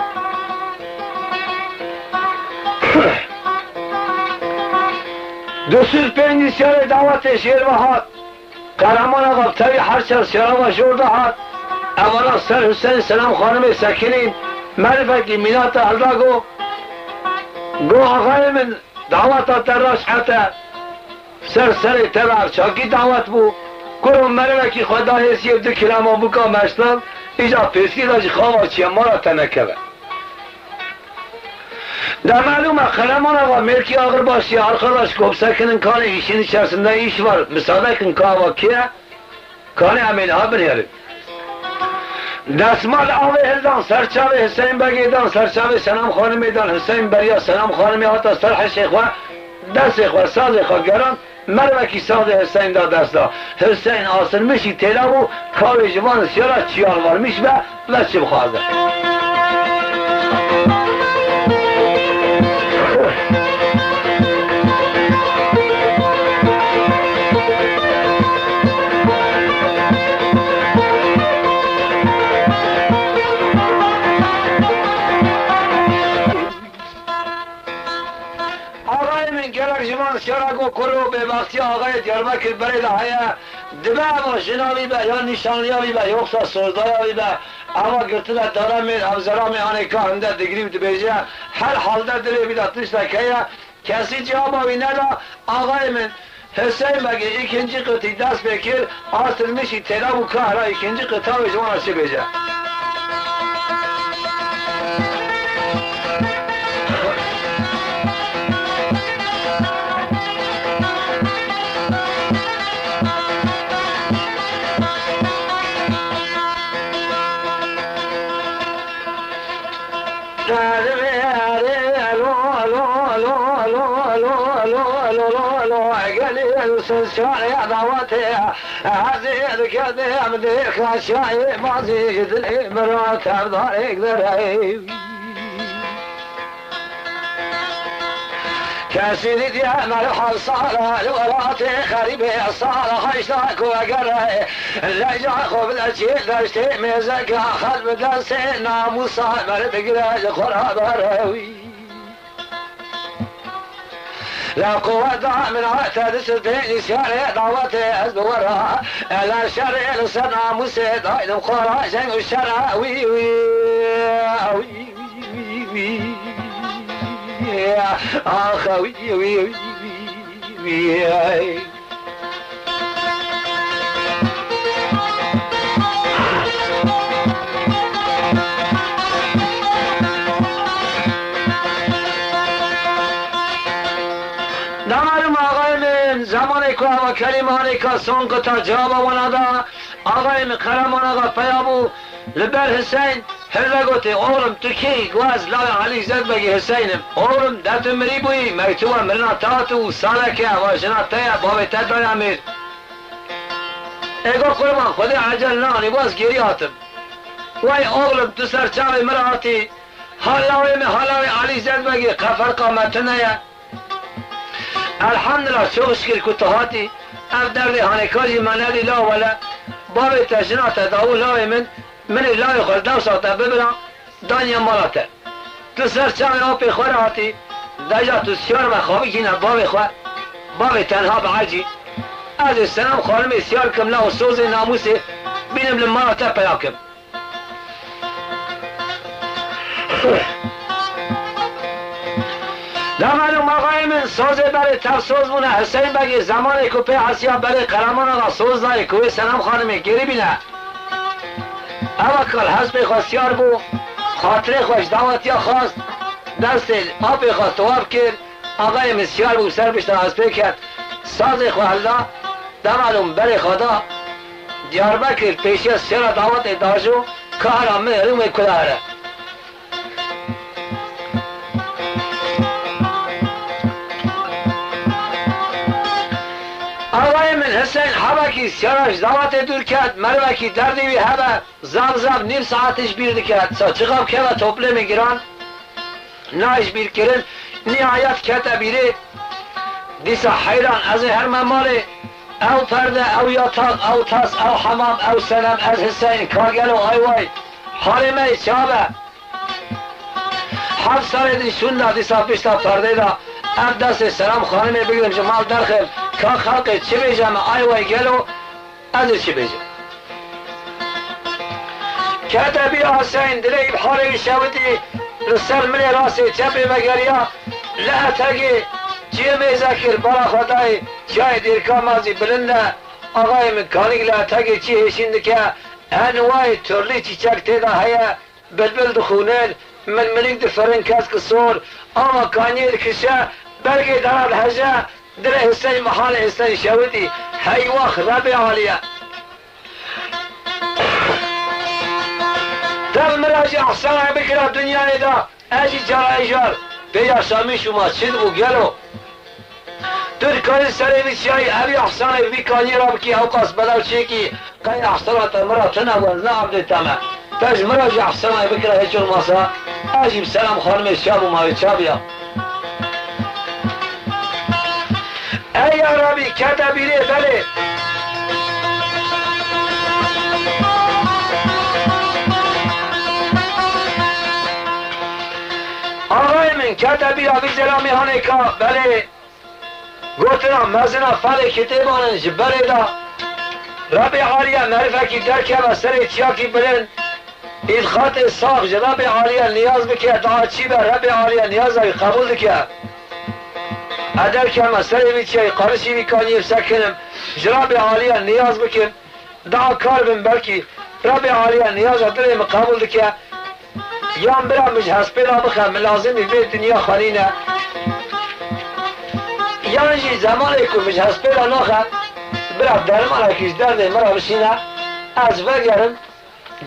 Du sed pêncî siyarê dawetê jêr ve hat. Qehreman Axa bi tevî her çar siyara ve jor de hat. Evana ser Huseyîn Selam Xanimê sekinîn, merivekî mînata hilda go, go axayê min, daweta te raşt hete. Ser serê te ve ev çakî dawet bû. Kuro merivekî xwe da hêsiyê du kilama bûka meştan, îca pêsiyê de ji xava çiye mala te nekeve. De melûm e, Qeleman Axa mêrkî axirbaşî ye, arkadaş, ku bisekinin kanê îşin içerisinde iş var, misade kin ka ava kê ye? Kanê em ê niha binêrin. Desmal avê hildan ser çavê Hiseyn Begê dan, ser çavê Senam Xanimê dan, Hiseyn beriya Senam Xanimê hata ser hişê xwe, destê xwe, sazê xwe geran, mervekî sazê Hiseyn da dest da. Hiseyn asirmişî têla bû, kawê ji van siyara çiyal varmiş be, ve çi bixwaze. Axayê min gelek ji van siyara ku kur û bêbextiya axayê Diyarbekir berê de heye, dibe eva jina wî be, ya nîşanliya wî be, yoksa sozdaya wî be, eva girtine taremê, ev zeramê anê ka hinde digirî û dibêje, her halde dilê wî de tiştek heye, kesî cewaba wî neda, axayê min, Hüseyin Begê îkincî qitî dest pê kir, astirmişî têla bû, kahra îkincî qita wê ji wan re çi bêje. Gelin siz çare dawatê, ez ê diketim dê xaşayê mazî ji dilê min re tevdarek derey. Kesî dîtiye merhal sala li welatê xerîbê sala heşta ku vegere. Leca xwe bide çê deştê mêzeka xel bi destê namûsa meriv digire ji xwe re berewî. La quwwet da min hate dist pênî şerê dawetê ez bi we re. Ela şerê li ser namûsê daydim xwe re jeng û şera wî, wî, wî, wî, wî, wî. Ax, wî, wî, wî, wî, wî. Damarım ağayım, zamanê ku ava kelimanê ka son qita cevaba wana da, ağayım Qereman Axa peya bû, li ber Hiseyn, Hilde gotê, oğlum, tu kî yî? Got, ez lawê Elî Zedbegî Hiseyn im. Oğlum, de tu mirî bûyî, mektuba mirina te hat û saleke eva jina te ye, bavê te daye mir. Ê got, qurban, Xwedê ecel neanî, bû ez gêrî hatim. Wey oğlum, tu ser çavê min re hatî, ha lawê min, ha lawê Elî Zedbegî, qe ferqa me tune ye. Elhamdulillah, çok şükür ku tu hatî. Ev derdê hanê ka jî me nedî la wele. Bavê te, jina te, dawû lawê min, min ê lawê xwe li dewsa te bibira, daniye mala te. Tu ser çavê apê xwe re hatî, deja tu siyar me xwe bikîne bavê xwe. Bavê tenha bi ecî. Ez ê Senem Xanimê siyar kim la û sozê namûsê bînim li mala te peya kim. Demelû maxayê min, sozê berê tev soz bûne. Hiseyn Begê zemanê ku pê hesiya berê Qereman Axa soz dayê ku wê Senem Xanimê gêrî bîne. Ewa kal hespê xwe siyar bû, xatirê xwe ji dawetiya xwest, destê apê xwe tewaf kir, axayê min siyar bû ser pişta hespê ket, sazê xwe hilda, demelû berê xwe da, Diyarbekir pêşiya siyara dawetê dajo, ka hera min herim wê kula here. Axayê min Hiseyn hebekî siyara ji dawetê dûr ket, merivekî derdê wî hebe, zav zav nîv saetê ji bîr dike, sa çiqa bikeve toplêmê giran, nayê ji bîr kirin, nihayet kete bîrê. Dîsa heyran ez ê herme malê, ew perde, ew yatak, ew tas, ew hemam, ew Senem, ez Hiseyn, ka gelo ay way, halê me yê çav e? Heft salê din şûnda dîsa pişta perdê de, ev destê Selam Xanimê bigirim ji mal derxim, ka xelqê çi bêje me, ay way gelo, ez ê çi bêjim? Kete bîr Hiseyn, dilê îbharê wî şewitî, li ser milê rastê çepê vegeriya, li etegê çiyê mêze kir, bala xwe dayê çiyayê Dêrka Mazî bilind e, axayê min kanîk li etegê çî hêşîn dike, enwayê turlî çîçek tê de heye, Bilbil dixûnin, milmilîk difirin, kesk sor, ava kaniyê dikişe, bergê dara diheje, dilê Hiseyn, mihalê Hiseyn şewitî, hey wax, Rebê Alî ye. Dev min re jî ehsana bikira dinyayê de, ez jî cara îcar pê yaşamîş bûma, çi dibû gelo? Tu dikarî serê vî çiyayî evî ehsanê vî kaniyê rabikî, ewqas belav çêkî, qey ehsana te min ra tune bû, ez ne evdê te me. Te ji min ra jî ehsanê bikira, hiç olmasa ez jî bi Selam Xanimê çav bûma, wê çaviya. Ey ya Rabî, kete bîrê belê. Axayê min, kete bîra vî zelamî hanê ka belê. Gotina mezina felê kitêban in ji berê de, Rebê Alî ye merifekî derkeve serê çiyakî bilind, îdxatê sax ji Rebê Alî ye niyaz bike, daha çî be Rebê Alî ye niyaza wî qebûl dike. Ez derkeme serê vî çiyayî, qarişî vî kaniyê sekinim, ji Rebê Alî ye niyaz bikim. Daha kar bin belkî Rebê Alî ye niyaza dilê min qebûl dike. Yan bira min ji hespêla bixe, min lazimî vê dinya xwe nîne. Yan jî zemanê ku min ji hespêla naxe, bira dermanekî ji derdê min re bişîne, ez vegerim,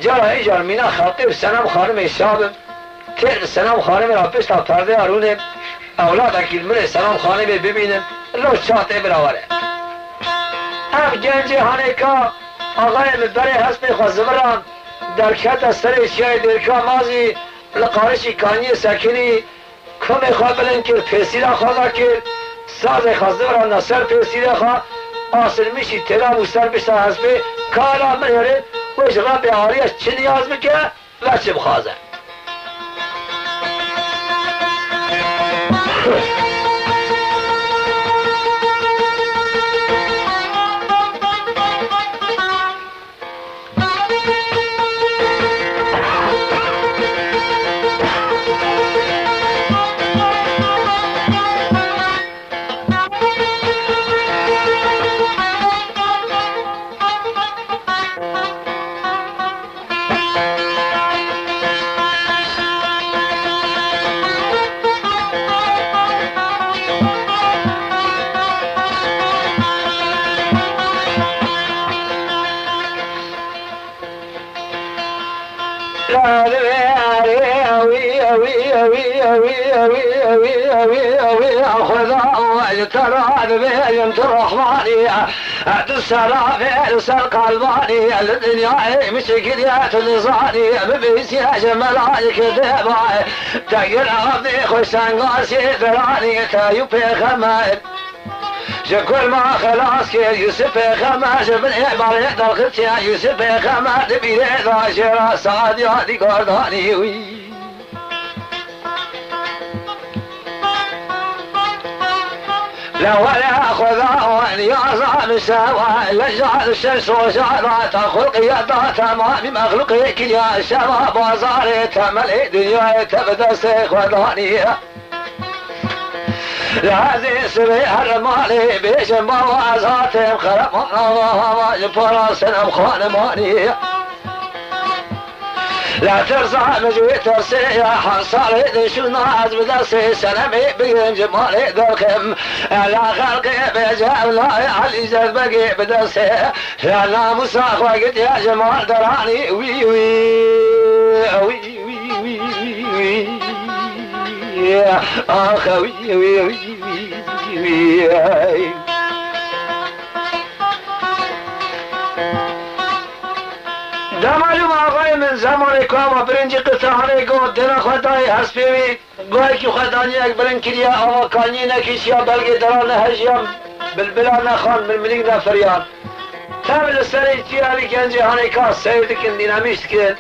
cara îcar mîna xelqê û Senem Xanimê şa bim. Têr bi Senem Xanimê re pişta perdeya rûnê, ewladekî li min ê Senem Xanimê bibînim, lo çav tê bira were. Ev gencê hanêka axayê min berê hespê xwe ziviran, derkete serê çiyayê Dêrka Mazî, li qarişî kaniyê sekinî, komê xwe bilind kir, pêsîra xwe vekir, sazê xwe ziviranda ser pêsîrê xwe, asilmîşî têra bû ser pişta hespê, ka hela min hêrê, wê ji Rebê Alî ye çi niyaz bike, ve çi bixwaze. Xweda ji te re dibêjim tu Rehmanî, tu serabê li ser qalbanî, li dinyayê mişkiliye tu nizanî, bibîsiye ji melayikê dê bayê, te gir avdê xweşenga sê diranî, te yû pêxemer. Ji kurma xelas kir Yûsif pêxemer, ji bin êbarê derxist ya Yûsif pêxemer, di bîrê de jê re Saadiya dîgor danî wî. Le were Xweda niyaza min şewa, le jal şeş roja da te xulqiyeta temamî mexlûqê kiriya şeva, bazarê temelê dinyayê te bi destê Xwedanî. Li hezê sibê her malê bêjin baba ez hatim, xeremana hava ji para senem xanimanî. Li tirsa min ji wê tersê ya, hesarê dişûna ez bi destê senemê bigrim ji malê derxim. Ela xelqê bêje ew layê Elî Zedbegê bi destê, ya namûsa xwe gidiya ji mal deranî wî wî wî. Wî, wî, wî, wî, wî. Ax, wî, wî, wî, wî, wî. Demalûm axayê min, zemanê ku ava birincî qisa hanê got, dêna xwe dayê hespê wî, goyekî xwe daniyek bilind kiriye, ava kaniyê nekişiya, belgê dera nehejiya, bilbila nexan, milmilîk nefiriyan. Tev li serê çiya evî gencê hanê ka seyr dikin, dînamîş dikin.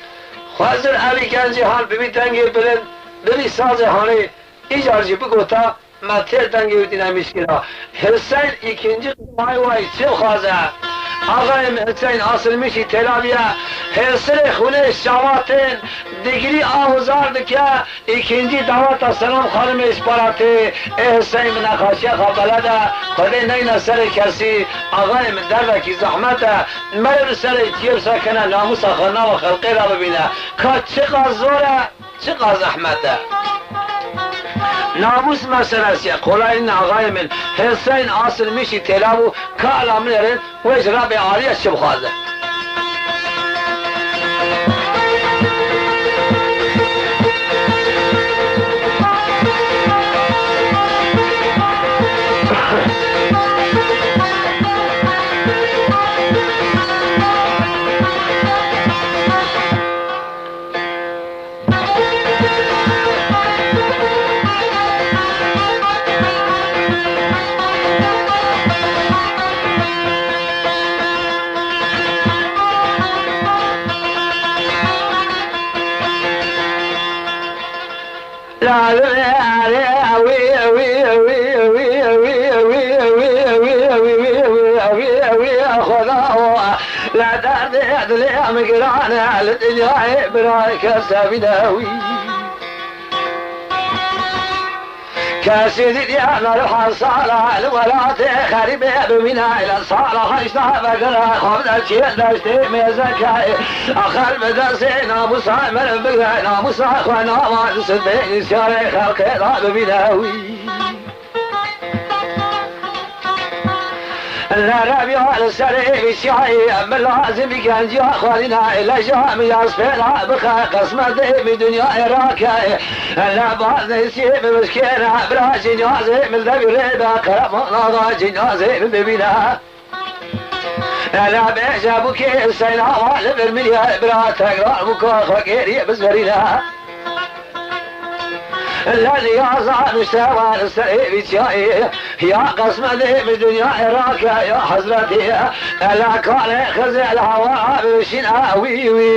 Xwezir evî gencê han bibî dengê bilind, bibî sazê hanê, îcar jî bigota, me têr dengê wî dînamîş kira. Hiseyn îkincî qismay way çi dixwaze? Axayê min Hiseyn asilmîşî têlaviye, hêsirê xûnê şavatên, digirî a huzar dike, îkincî daweta Selam Xanimê ji para tê, ê Hiseyn bi nexaşiya xwe beled e, Xwedê neyne serê kesî, axayê min dervekî zehmet e, meriv li serê çiyê bisekine, namûsa xwe nava xelqê de bibîne. Ka çiqas zor e, çiqas zehmet e. Namûs meselesi ye, kolay nîne axayê min. Hêsayên asilmîşî têla bû, ka ala min êrin, wê ji Rebê Alî ye çi bixwaze. Xweda o, la derdê dilê em giran e, li dinyayê birayê kes hebîne wî. Kesî dîtiye meriv hesala, li welatê xerîbê bimîne, li sala heşta vegere, xwe bide çiyê deştê mêzeke. Axir bi destê namûsa meriv bigre, namûsa xwe nava di sibê nîsyarê xelkê de bibîne wî. Lerebiya li serê vî çiyayê, min lazim bî genciya xwarîna, leja min ya spêna bixe, qismetê min dinyayê rake. Le baz nêsî min bişkêne, bira cinyazê min devî rê be, qeremana da cinyazê min bibîne. Ela bêje bûkê Huseyna wa li vir min ye, bira tekrar bûka xwe gêrî bizverîne. La niyaza nuşte wa li serê vî çiyayê, ya qismetê min dinyayê rake ya hezretî. Ela kalê Xizê li hewa bibişîne wî wî,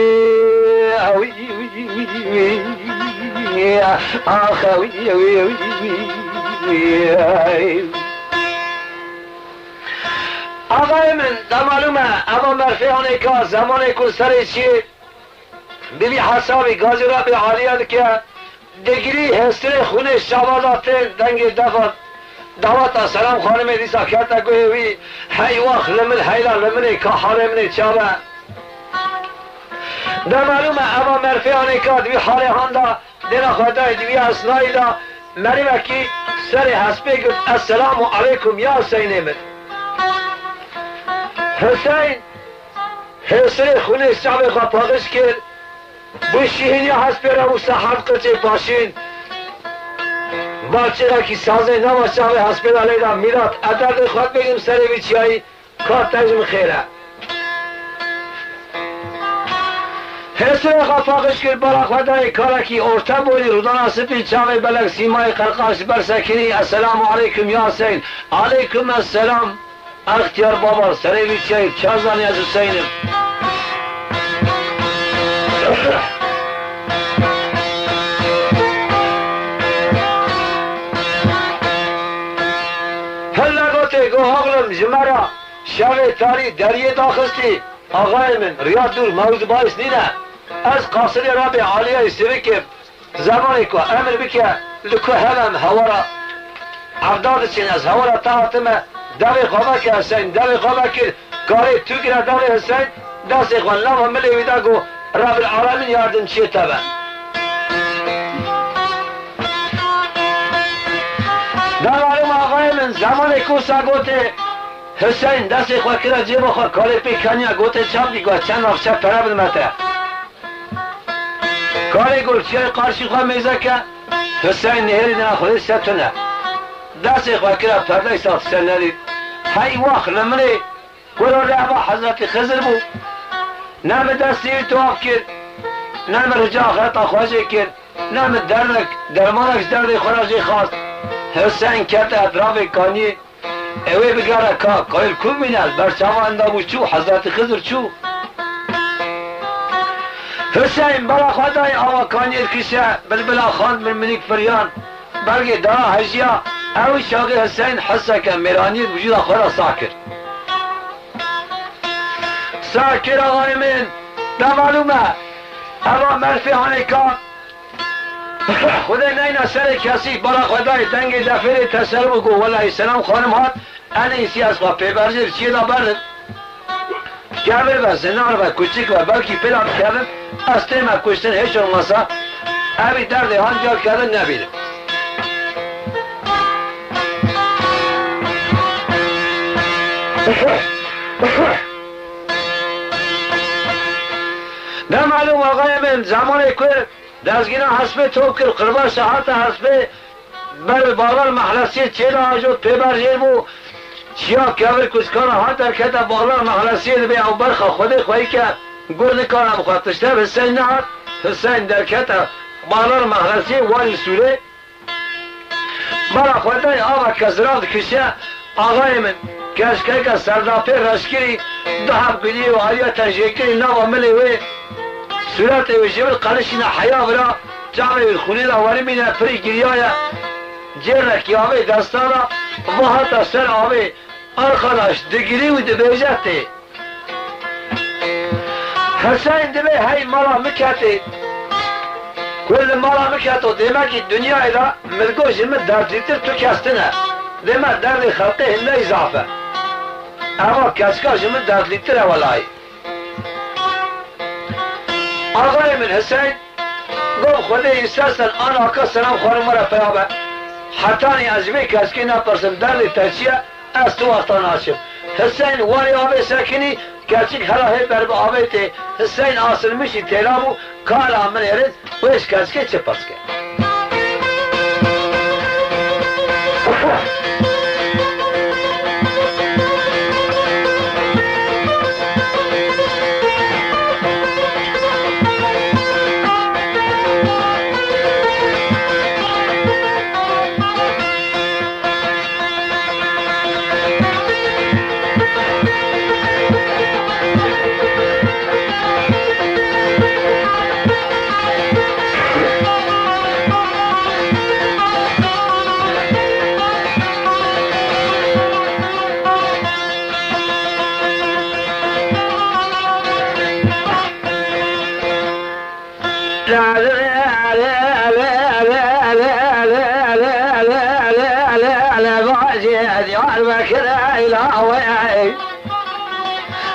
wî wî wî wî. Axe wî wî wî wî. Axayê min, de malûm e, eva merfeyanê ka zemanê ku serê çiyê bi vî hesabî gazî Rebê Alî ye dike, digirî hêstirê xûnê şavala tên dengê defa daweta Selam Xanimê dîsa kete guhê wî, hey wax li min, heyla li min ê, ka halê min ê çav e. De malûm e, eva merfeyanê ka di vî halê handa, dêna xwe dayê di vî esnayî de merivekî serê hespê girt, Esselamu aleykum ya Huseynê min. Huseyn hêsirê xûnê çavê xwe paqij kir, Bi şihîniya hespê re wisa heft qirçê paşîn, balçîqekî sazê nava çavê hespê de leyda mîrat, e derdê xwe bênim serê vî çiyayî, ka te ji min xêr e. Hêsirê xwe paqij kir, bala xwe dayê karekî orte boyî, rûdana spî, çavê belek, sîmayê qerqaş, bersekirî, Esselamu aleykum ya Hüseyin. Aleykum esselam. Extiyar Babar, serê vî çiyayî, çar zanî ez Hüseyin im. Hille gotê, go oxlim, ji me re şevê tarî deriyê daxistî. Axayê min, riya dûr, mewz bahis nîne. Ez qasidê Rabê Aliyayê Sivik im. Zemanê ku emir bike, li ku hev em hewara Evda diçin, ez hewara te hatime, devê xwe veke Hüseyin, devê xwe vekir, karê tu gire devê Hüseyin, destê xwe li nava milê wî de, got, Rebil Alemîn yardimçiyê te be. Devarim axayê min, zemanê ku wisa gotê, Hüseyin destê xwe kire cêba xwe, karê pê keniya, gotê, çav dî, got, çend navçe pere bidime te. Karê got, çiyayê qarşî xwe mêze ke, Hüseyin nihêrî dina xwedê se tune. Destê xwe kira perdey sat se nedît. Hey wax li min ê, gura rehba Hezretî Xizir bû. Ne min destê wî tuhaf kir, ne min rica axireta xwe jê kir, ne min derdek, dermanek ji derdê xwe re jê xwest. Hüseyin kete etrafê kaniyê. Ewê bigere ka, kayil ku bîne, li ber çavan de bû çû, Hezretî Xizir çû. Hüseyin bala xwe dayê awa kaniyê dikişe, bilbila xand mirminîk firyan, belgê daha hejiya, ew şaxê Hüseyin hisseke mêraniyê di wicûda xwe de sah kir. Sah kir axayê min, de malûm e, eva merfê hanê ka, Xwedê neyna serê kesî, bala xwe dayê dengê defêrê teser bû, got, Welahî Selam xanim hat, enê îsî ez xwe pê berjêr çiyê da berin. Kevir be, zinar be, kuçik be, belkî pêla dikevim, ez tême kuştin, hiç olmasa evî derdê han car kedin nebînim. Ne malûm axayê min, zemanê ku Dezgîna hespê top kir, qirbaşa hate hespê ber Baxlar Mehlesiyê çêla ajot pê berjêr bû. Çiya kevir kuçkana hat derkete Baxlar Mehlesiyê dibê ew berxa Xwedê xweyî ke gur nikane bixwe. Tiştev Hüseyn nehat, Hüseyn derkete Baxlar Mehlesiyê warî sûrê. Bala xwe dayê ava ke zirav dikişe, axayê min, keşkeke serdapê reşkirî, du heb guliyê û aliyete jêkirî nava milê wê, sûretê wê ji vir qelişîne heya vira, çavê wê xûnê de werimîne, pirî giryaye, cêrekî avê desta de, va hate ser avê, Arkadaş, digirî û dibêje tê. Hesayîn dibê hey mala min ketê. Ku li mala min keto, dêmekî dinyayê de min got ji min derdlîtir tu kes tine. Dême derdê xelqê hindey zaf e. Eva keçika ji min derdlîtir e welayî. Axayê min Hiseyn, got, Xwedê îstersen anaka selam xwarin were peya be. Hetanî ez ji vê keçikê nepirsim derdê te çi ye, ez tu wexta naçim. Hiseyn warê avê sekinî, keçik hela hê ber bi avê tê. Hiseyn asilmişî têla bû, kala min êrin, wê ji keçikê çi pirs ke?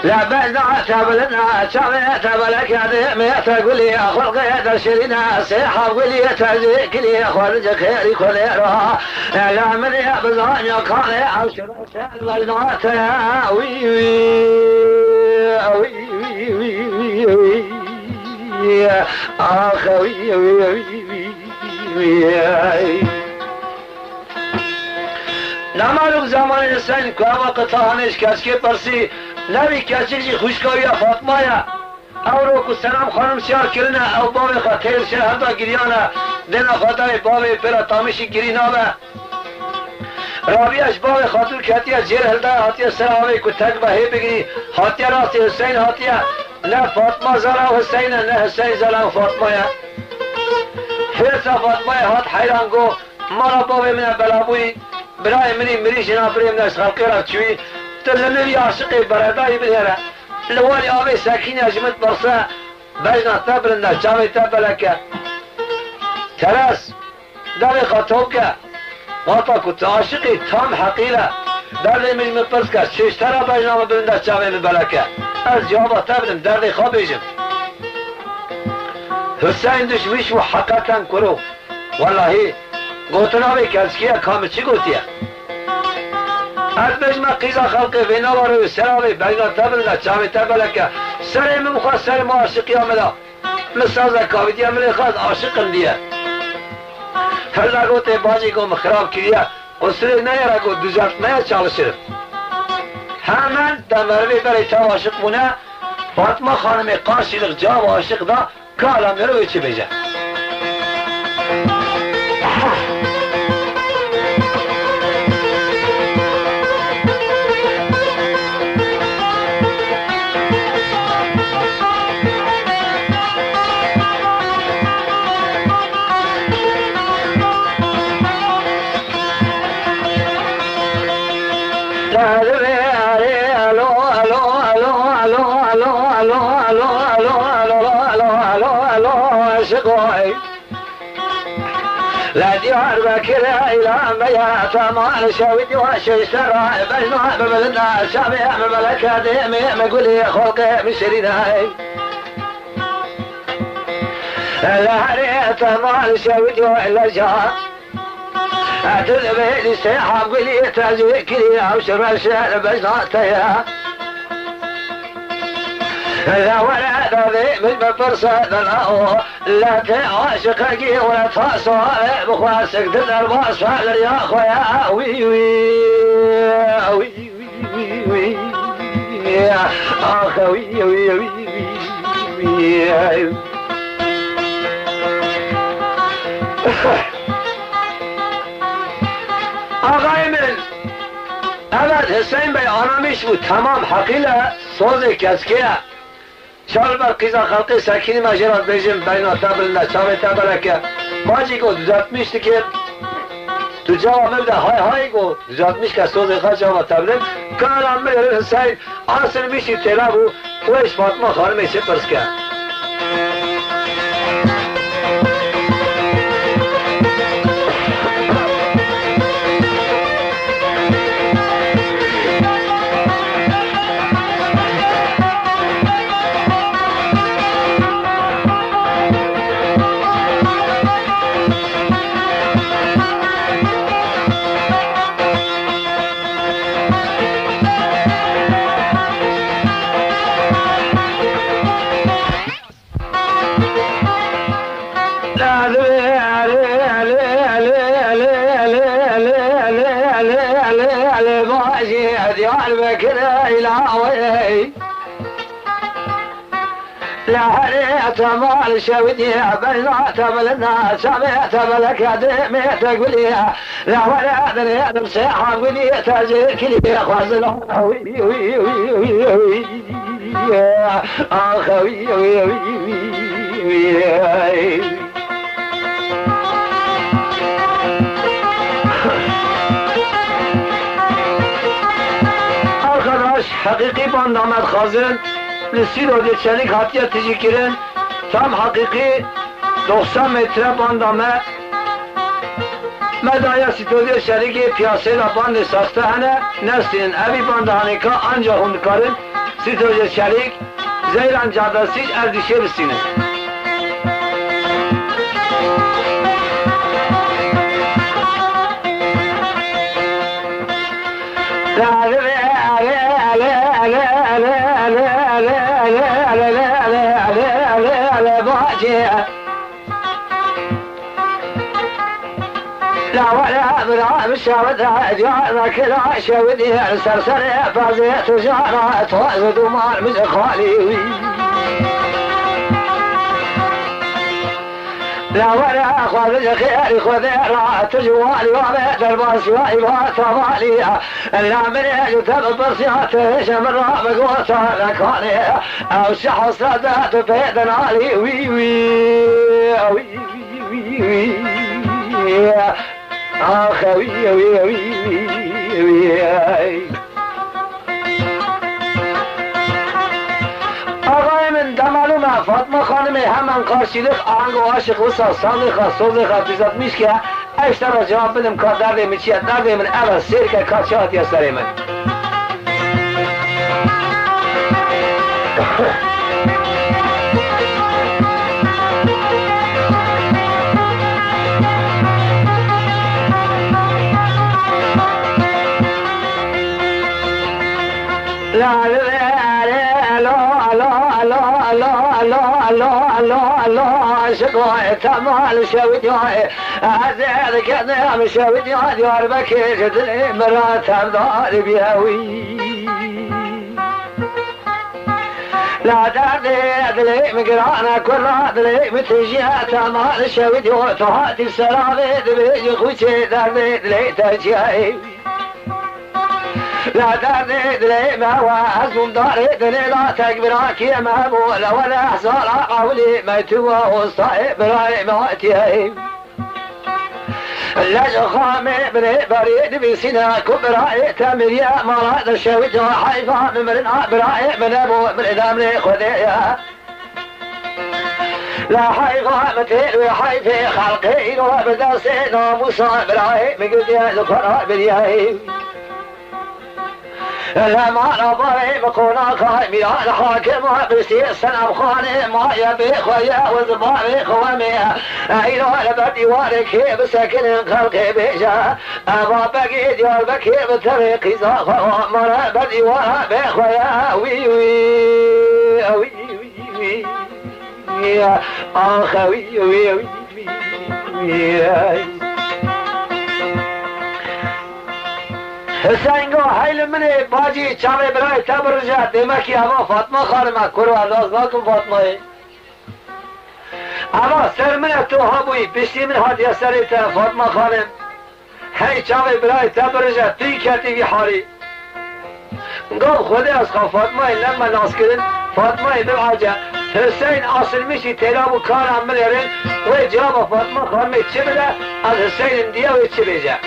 لە بەشدا تەبلنا چاوێ تەبەلەکە دێمێتە گولی خۆڵگێتە شیرینە سێ حەولی تەزیکلی خۆرج خێری خۆلێرا لە منێ بزانیا کاڵێ ئەو شرۆتە بەشداتە وی وی وی وی وی وی Ax, wî, wî, wî, wî, wî. Nemalûk zemanê Huseyîn ku ev waqit hanê ji keçikê pirsî, nevî keçik jî xwişka wî ya Fatma ye. Ewro ku Selam xanim siyar kirine, ew bavê xwe têr şer hevda giriyane, dêna xwe dayê bavê pêra tamîşî girî nabe. Rabiya ji bavê xwe dûr ketiye, cêr hildaye hatiye ser avê ku tek be hê bigirî, hatiye rastê Huseyîn hatiye, ne Fatma zana Huseyîn e, ne Huseyîn zana Fatma ye. Hêrsa Fatmayê hat heyran got, mala bavê min e belabûyî, birayê min î mirî jina birê min e ji xelkê re çûyî, tu li min vî aşiqê beredayî binêre. Li warî avê sekîne ji min pirse, bejna te bilind e, çavê te belek e. Teres, devê xwe top ke. Wata ku tu aşiqî tam heqî re, derdê min ji min pirs ke, çêj te re bejna min bilind e, çavê min belek e. Ez cewaba te bidim, derdê xwe bêjim. Huseyîn dişmiş bû heqeten kuro. Wellahî, gotina vê keçikê ye, ka min çi gotiye? Ez bêjime qîza xelkê vê nava rewê sera vê bejna te bilind e, çavê te belek e. Serê min bixwe serê min aşiqiya min da. Min saze kavîtiye, min ê xwest aşiqim diye. Hela gotê bacê got min xirab kiriye. Qusurê neyê re got düzeltmeye çalışırım. Hemen demerivê berê tev aşiq bûne, Fatma Xanimê qarşîlik cevab aşiq da, Kala mirovê çi bêje? Şigoy. لە دیار بەکرە ئیلان بەیە تەمان شەوی دیوە شەیشتە ڕای بەژنە ببلدە شەوێ مەمەلەکە دێمێ مەگولی خۆڵقێ مشرینای. لە هەرێ تەمان شەوی دیوە لە جا ئەتر بێ لیستێ حەمگولی تەزوی کری ئەو شڕە شەر بەژناتەیە. لە وەرە دەبێ من بپرسە دەناوە. لە تێ عاشقەگی وە تا سوارێ بخواسک دەرباز فەلریا خۆیا وی وی وی وی وی وی. ئاخە وی وی وی وی وی. ئاغای من، ئەمەد حسین بەی ئانامیش بوو تەمام حەقیلە سۆزێ کەسکەیە. Çar ber qîza xelqê sekînî me jê re dibêjin, beyna te bilind e, çavê te belek e. Bacî got, düzeltmiş dike. Tu cava min bide, hay hay got, düzeltmiş ke sozê xwe cava te bidim. Kara min ê Hüseyin, asil mişî têra bû, wê ji Fatma Xanimê çi pirs ke. Diyarbekir îlawê. Lehre temal şewdiye, beyna tebilina, çavê tebeleke, demê te guliye. Lehre derê demsê hangulî, tecê kiliye, xwazin. Ax, wî, wî, wî, wî. Arkadaş, heqîqî banda me dixwazin, li Sîrocê Çelîk hatiye tijîkirin, tam heqîqî doxsan metre banda me. Me daye Sîrocê Çelîkê piyasê de bandê saxte hene, nestînin. Evî banda hanêka anca hûn dikarin Sîrocê Çelîk, Zeyran Cadasî Erdîşê bistînin. Bira bi şewit e, diyar nekira şewitî, ser serê pezê tijara, toz û duman min xalî wî. La were xwe bi xêrî Xwedê re, tu ji walî wame derbas wayî va tevalî. La min ê ji te bipirsiya, tu ji min re bigota nekanê, ew çi hesret e tu pê dinalî wî, wî, wî, wî, wî. Ax, wî, wî, wî, wî, wî, ay. Axayê min, dema lû me Fatma Xanimê hemen karşılık, ango aşık wisa sazê xwe, sozê xwe duzatmiş ke, ev ji te re cevap bidim ka derdê min çi ye, derdê min ev e, sêr ke ka çi hatiye serê min. Aşık o temal şevdiya, ez ê dikem şevdiya, Diyarbekir dilê min re tevdar biye wî. La derdê dilê min giran e, kurra dilê min tijî ye, temal şewî diyo, tu hatî seravê dibêjî xwîçê derdê dilê te çi ye. La derdê dilê me we, ez bûm darê dilê la tek birakiyê me bû, le wele hezara ewilî me tu we ostayê birayê me hatiye. Lej xamê binê berê dibîsîne ku birayê te miriye, mala de şewit ya heyfa min mirina birayê min e, bo min demrê Xwedê ye. La heyfa min têr wê heyfê xelqê îro bi destê namûsa birayê min girdiye li xwe re biriye. Lema rabarê bi qonaxa Mîran Hakim a qistî Senem Xanê maye bê xwe ye û zimanê xwe me. Eyra li ber dîwarê kê bisekinin xelkê bêje. Eva begê Diyarbekir bi tevê qîza xwe mare ber dîwara bê xwe ye. Wî, wî, wî, wî, wî. Axe wî, wî, wî, wî, wî. Hüseyin go hey li min ê bacî çavê birayê te birije, demekî eva Fatma Xanim e, kuro ez nas nakim Fatmayê. Eva ser min e, tu hebûyî, piştî min hatiye serê te Fatma Xanim. Hey çavê birayê te birije, tu yî ketî vî halî. Gav Xwedê ez xwe Fatmayê lem me nas kirin, Fatmayê min ace. Hüseyin asılmışî têra bû kana min êrin, wê cevaba Fatma Xanimê çi bide, ez Hüseyin'in diye wê çi bêje.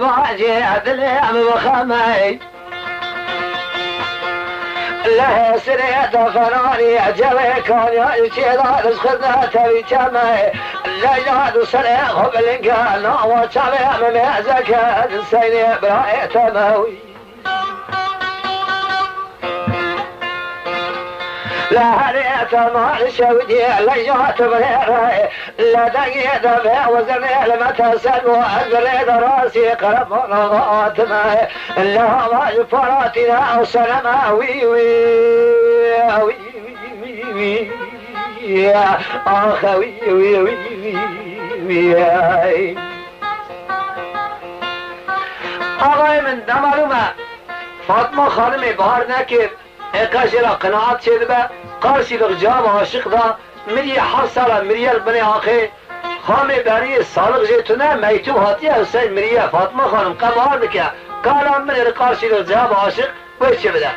Bacê dilê em bi xemey. Lehê sirê de ferarî, cewê kanya çêla, rızkında tevî çeme. Leyla du serê xwe bilinge, nawa çavê em mêzeke, Hüseyinê birayê temewî. Lehê temar şewdî, leyla tu birê re. Lê dengê devê wezirê li me teser bû, ez bi rê de rastî qereman hatime. Lê hava ji paratîne ew seneme wî, wî, wî, wî, wî, wî. Axe wî, wî, wî, wî, wî. Axayê min, dema lû me Fatma Xanimê bahar nekir. Ê qe jê re qenaet çêdibe, qarşîlix cevaba aşiq da, miriyê heft sala miriye li binê axê, xamê beriyê salix jê tune, meytûb hatiye, Huseyîn miriye, Fatma Xanim qe bahar dike, qala min ê li qarşîlix cevaba aşiq wê çi bide.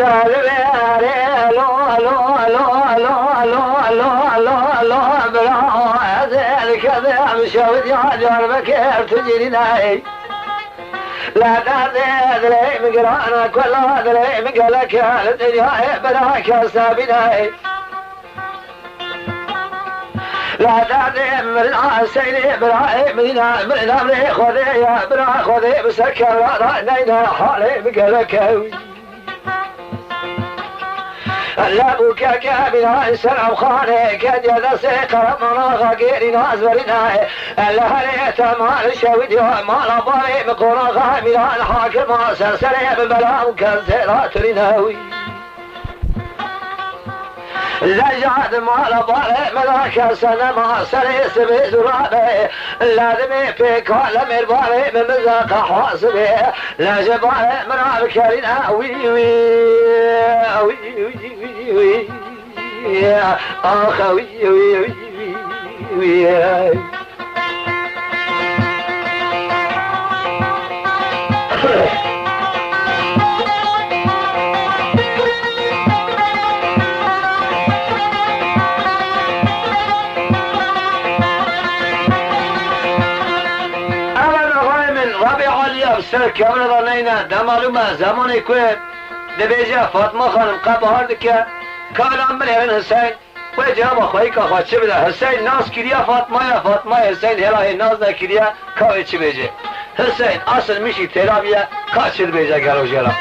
Li vê erê lo, lo, lo, lo, lo, lo, lo, lo, bira, ez ê dikedim şewdiya Diyarbekir tu cînî nayê. La derdê dilê min giran e, kula dilê min gelek e, li dinyayê bira kes nabîne. La derdê mirina Seydê birayê min e, min namrê Xwedê ye, bira Xwedê bi ser kevra da neyne halê min gelek e. Lebûkeke bîna Selamxanê, kediye destê Qereman Axa gêrî naz verîne. Li herê te mal şewîdiya mala bavê min qonaxa mîran hakima ser serê min bela û kes zêra turîne wî. Leja di mala bavê min de kese nema serê sibê zûrabe. Ladimê pêka lemêr bavê min bize qehwa sibê. Lejê bavê min a bikerîne wî, wî, wî, wî, wî, wî. Ax, wî, wî, wî, wî, wî. Ev nexayê min, Rebî Alî ya bi ser kevre de neyne, de malûm e, zemanê ku dibêje Fatma Xanim qe bahar dike, ka lan binêrin Hiseyn, wê cewaba xweyîka xwe çi bide? Hiseyn nas kiriye Fatmaya, Fatmaya Hiseyn hêla hê nas nekiriye, ka wê çi bêje? Hiseyn asil mişî têra biye, ka çi dibêje gelo jê re?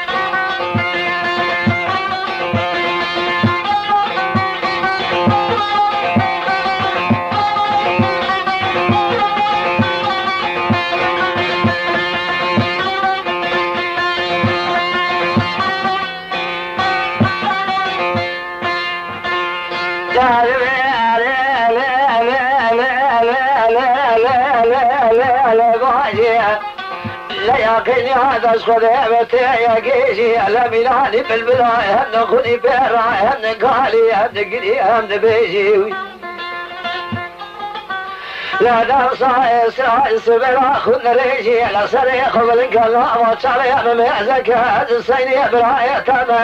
Leyaqîn ya dest xwe de ve tê ye gêjî, ele mîlanî bilbila, hem de xunî bêra, hem de galî, hem de girî, hem de bêjî. La dewsa Îsraîl sibêra xwe dirêjî, la serê xwe bilind ke lava çalê min mêzeke, ez Seynê birayê te me.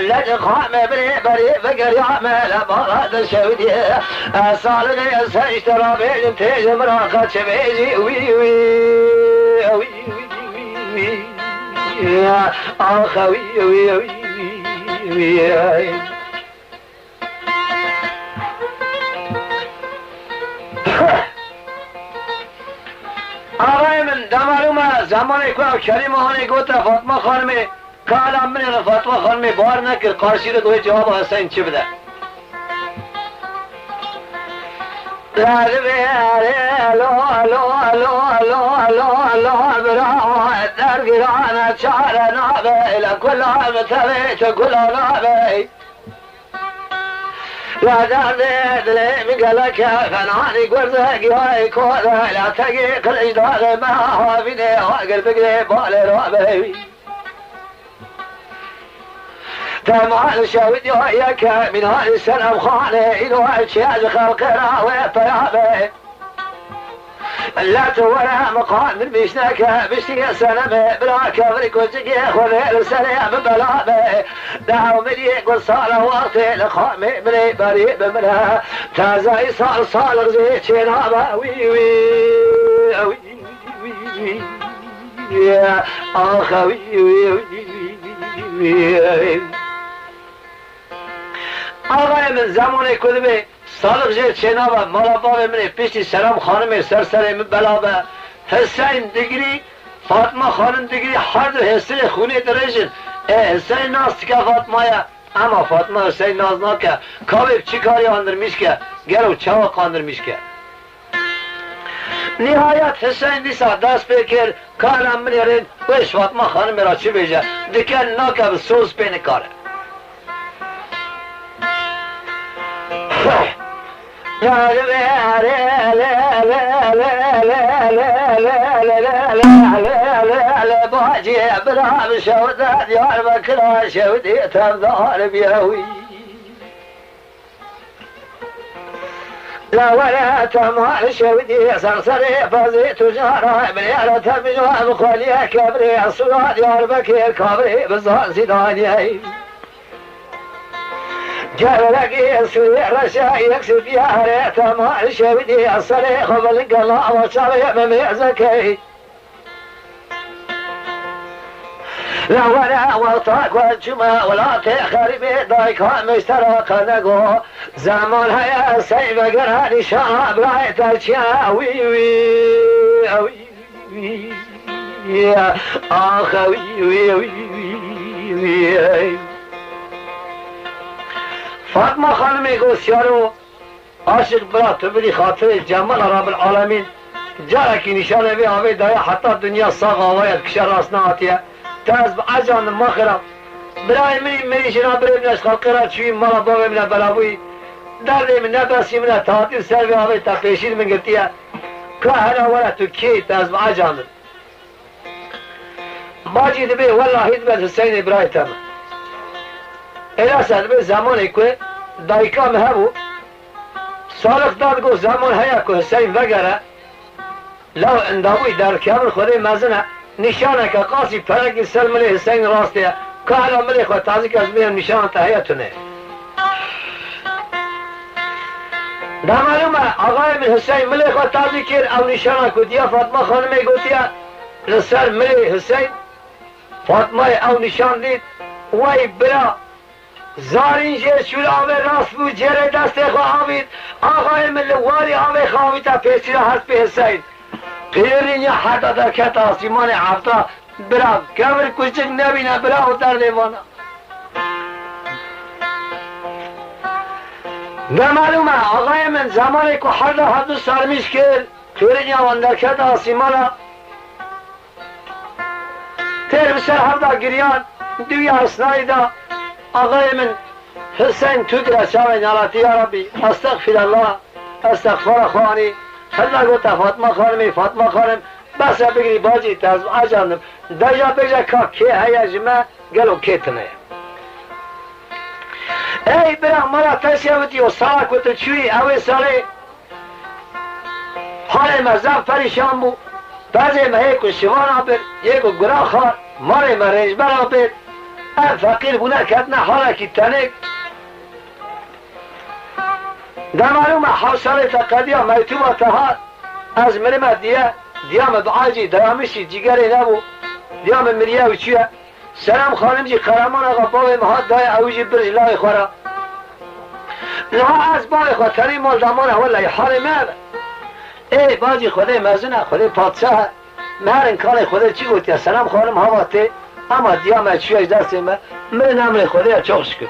Lej xame birê berê vegeriyame, la bala de şewdî. Ez salixê ez heşt rabêjim têjim ra xeçe bêjî, wî, wî, wî, wî, wî, wî. Ax, wî, wî, wî, wî, wî. Axayê min, de malûm e, zemanê ku ew Kerîma Hanê gote Fatma Xanimê, ka lan binêrin Fatma Xanimê bar nekir, qarşî de wê cewaba Hiseyn çi bide? La divê erê lo, lo, lo, lo, lo, lo, bira, dergirane çare nabe, la kula bi tevê tu kula nabe. La derdê dilê min gelek e, fenanî gurzê giyayê kore, la tegê qilic dadê me havînê, agir bigirê balê rabê wî. Temal şewdiya yeke, mînanî Selamxanê, îro çiye ji xelqê re wê peya be. Lat were miqandir bîşneke, biştiye seneme, bila kevrik û cigê xwe vê li serê min bela be. Dehewmiliyê ku sala wextê li xamê min ê berî bi min e. Tazayî sal salix jê çênabe, wî, wî, wî, wî, wî. Ax, wî, wî, wî, wî, wî. Axayê min, zemanê ku dibe, Salix jê çênabe, mala bavê min ê piştî Selam Xanimê ser serê min bela be. Hiseyn digirî, Fatma Xanim digirî, her du hêsirê xûnê dirêjin. Ê, Hiseyn nas dike Fatmaya, ema Fatma Hiseyn nas nake. Ka wê bi çi karî andirmîş ke? Gelo çawa qandirmîş ke? Nihayet Hiseyn dîsa dest pê kir, ka lan binêrin, wê ji Fatma Xanimê re çi bêje, dike nake, bi soz pê nikare. Bacê bira bi şewde Diyarbekira şewdê tevdar biye wî. La were temal şewdî ser serê pezê tujara, binêre te mijo bi xweliyeke birê, sura Diyarbekir kabrê bi zazî daniyê. Şevrekê sirê reşa yek sifyarê tema şewidî serê xwe bilgela ava çavê min mêzekey. La were wexta ku çûme welatê xerîbê dayka min ji te re qe nego. Zeman heye sey vegere nîşana birayê te çi ye? Wî, wî, wî, wî, ax, wî, wî, wî, wî, wî. Fatma Xanimê got, Siyaro, aşiq bira, tu bidî xatirê Cemala Rabil Alemîn, carekî nîşanê vê avê daye heta dinya sax ava ye, dikişe rast nehatiye. Te ez bi ecandim, ma xira. Birayê min î, min î jina birê min e, ji xelqê re çûyî, mala bavê min e, bela bûyî. Derdê min ne besî min e, te hatî ser vê avê te pêşî li min girtiye. Ka hela were tu kê yî, te ez bi ecandim. Bacî dibê, wellahî dibe Hiseynê birayê te me. Êlasa dibê zemanê ku dayika min hebû, Salix da digot, zeman heye ku Hiseyn vegere, law indabûyî derkevin Xwedê mezin e, nîşaneke qasî perekî ser milê Hiseyn rastê ye. Ka hela milê xwe tazî ke, ez bênim nîşana te heye tune. Demalû me, axayê min Hiseyn milê xwe tazî kir, ew nîşana ku diya Fatma Xanimê gotiye, li ser milê Hiseyn, Fatmayê ew nîşan dît, wey bira, zarîn jê şûl avê rast bû, cêrê destê xwe avît, axayê min li warî avê xwe avîte pêsîra hespê Hiseyn. Qîrîn ya herda derkete asîmanê, hefta bira, kevir kuşik nebîne bira û derdê vana. Demalû me, axayê min, zemanê ku herda hevdu sermîş kir, qîrîn ya wan derkete asîmana, têr bi ser hevda giriyan, diwiya hisnayî da, axayê min, Hiseyn tu dire çavên halatî, ya Rabbî, estexfirullah, estexfara xwe anî, hevda gote, Fatma Xanimê, Fatma Xanim, bes e bigirî bacî, te ez ecandim. Deja bêje ka kê heye ji me, gelo kê tune ye? Ey bira, mala te şewitî û sala ku tu çûyî, ew ê salê halê me zaf perîşan bû. Pezê me yê ku şivana bir, yê ku gura xar, malê me rêjbera bir. Ev feqîr bûne ketine halekî tenêk. Demalû me hewt salê te qediya mektûba te hat. Ez mirime diye, diya min bi acî dayamişî cîgerê nebû. Diya min miriye û çûye. Selam Xanim jî Qereman Axa bavê min hat daye ew jî bir ji lawê xwe re. Niha ez bavê xwe tenê mal damana, wellahî halê me ev e. Ê bacî Xwedê mezin e, Xwedê padşah e. Me herin kalê Xwedê çi gotiye, Selam Xanim hava tê, ama diya me çûye ji destê me. Min namê Xwedê ye, çok şükür.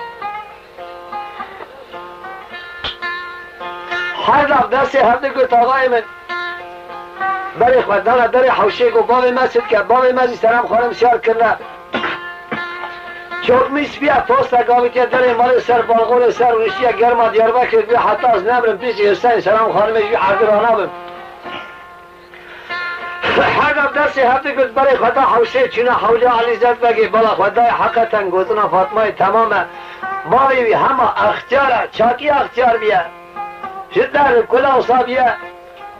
Her dav destê hevdu got, axayê min. Berê xwe dana derê hewşê, got, bavê me çi dike? Bavê me jî Selam Xanim şiyar kirine. Çokmîş biye, posta gavitiye derê malê ser, balkonê ser, rûniştiye germa Diyarbekirê, dibe heta ez nemirim piştî Huseyîn Selam Xanimê jî erdî ranabim. Her dav destê hevdu got, berê xwe da hewşê, çûne hewlê Elîzet Begê, bala xwe dayê, heqeten gotina Fatmayê temam e. Bavê wî hema extiyar e, çakî extiyar biye. Ji der kula wisa biye,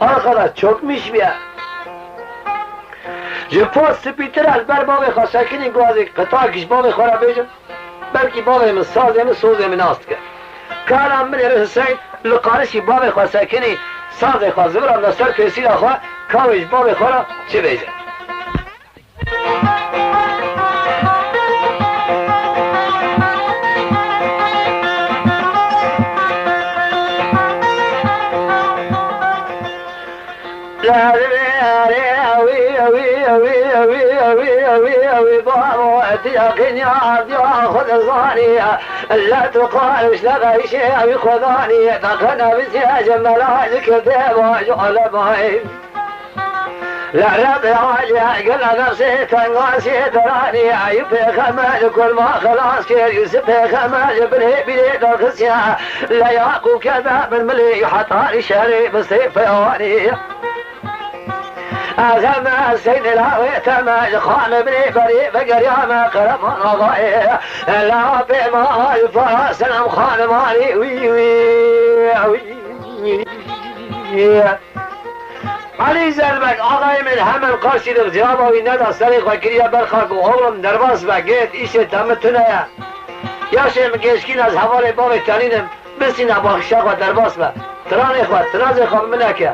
arxa da çokmîş biye. Ji post spîtir e, li ber bavê xwe sekinî, guazê qitak ji bavê xwe re bêjim. Belkî bavê min sazê min, sozê min nas dike. Kara min ê Hiseyn li qarişî bavê xwe sekinî, sazê xwe zivirande ser pêsîra xwe, ka wê ji bavê xwe re çi bêje. Lehre bi alî gel nefsê tengasê deranî, Eyûb pêxember li kurma xelas kir, Yûsif pêxember li binê bîrê derxistiye, le Yaqûb kerde min milê heta li şerê Misrê peyanî. Axeme Seydê lawê te me ji xanê binê berê vegeriya me Qereman Axayê. La pê ma ji para Selam Xanim anî wî, wî, wî. Elî Zelbek, axayê min hemen qarşî li cewaba wî neda, serê xwe kiriye ber xak û oğlum derbas be, gêt îşê te min tune ye. Yaşê min gêşkîn ez hevalê bavê tenîn im, bisîne baxişa xwe derbas be. Tiranê xwe, tinazê xwe bi min neke.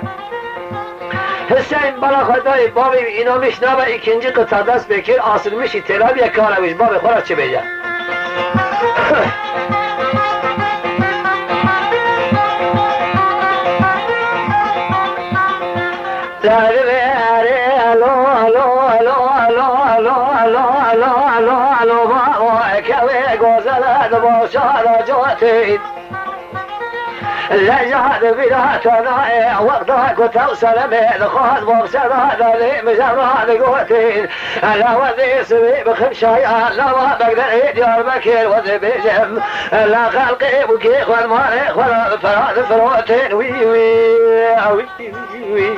Hiseyn bala xwe dayê bavê wî înamiş nabe îkincî qita dest pê kir, asilmişî têlabiye kara wî ji bavê xwe re çi bêje. Dervê erê elo, elo, elo, bavo, kewê gozele di boşa da cotî. Leja di vîra tenayê, wexta ku tew seremê dixwaz boxşe da delê mijara digotî. Lewezê sivê bi ximşaya, lewa Begderê Diyarbekir wezê bêjim. La xelqê bûkê xwe di marê xwe re bi fera difirotên wî, wî, wî,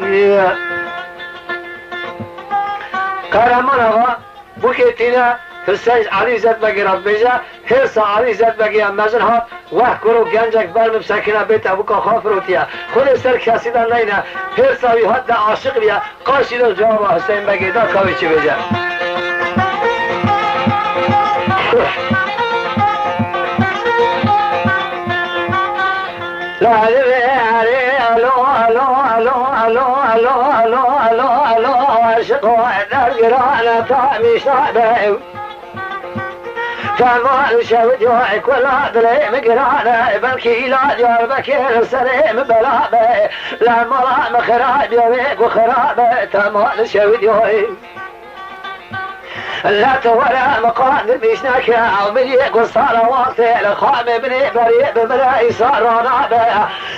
wî. Kahraman Axa, bûkê tîne Hiseyn Elî Zedbegê re dibêje, hêrsa Elî Zedbegê ya mezin hat, weh kuro gencek ber min sekine bête bûka xwe firotiye. Xwedê ser kesî de neyne, hêrsa wî hat de aşiq bîye, Qaşî li cewaba Huseyîn Begê da ka wê çi bêje. La divê erê alo, alo, alo, aşiqo dergirane ta mîşna be. Temal şewdiyo kula dilê min giran e, belkî îla Diyarbekir serê min bela be. La mala min xirab yo wê ku xirab e, temal şewdiyo. La tu were min qandir bîş neke, ew min yê ku sara wextê li xamê binê berê bi min re îsar ranabe.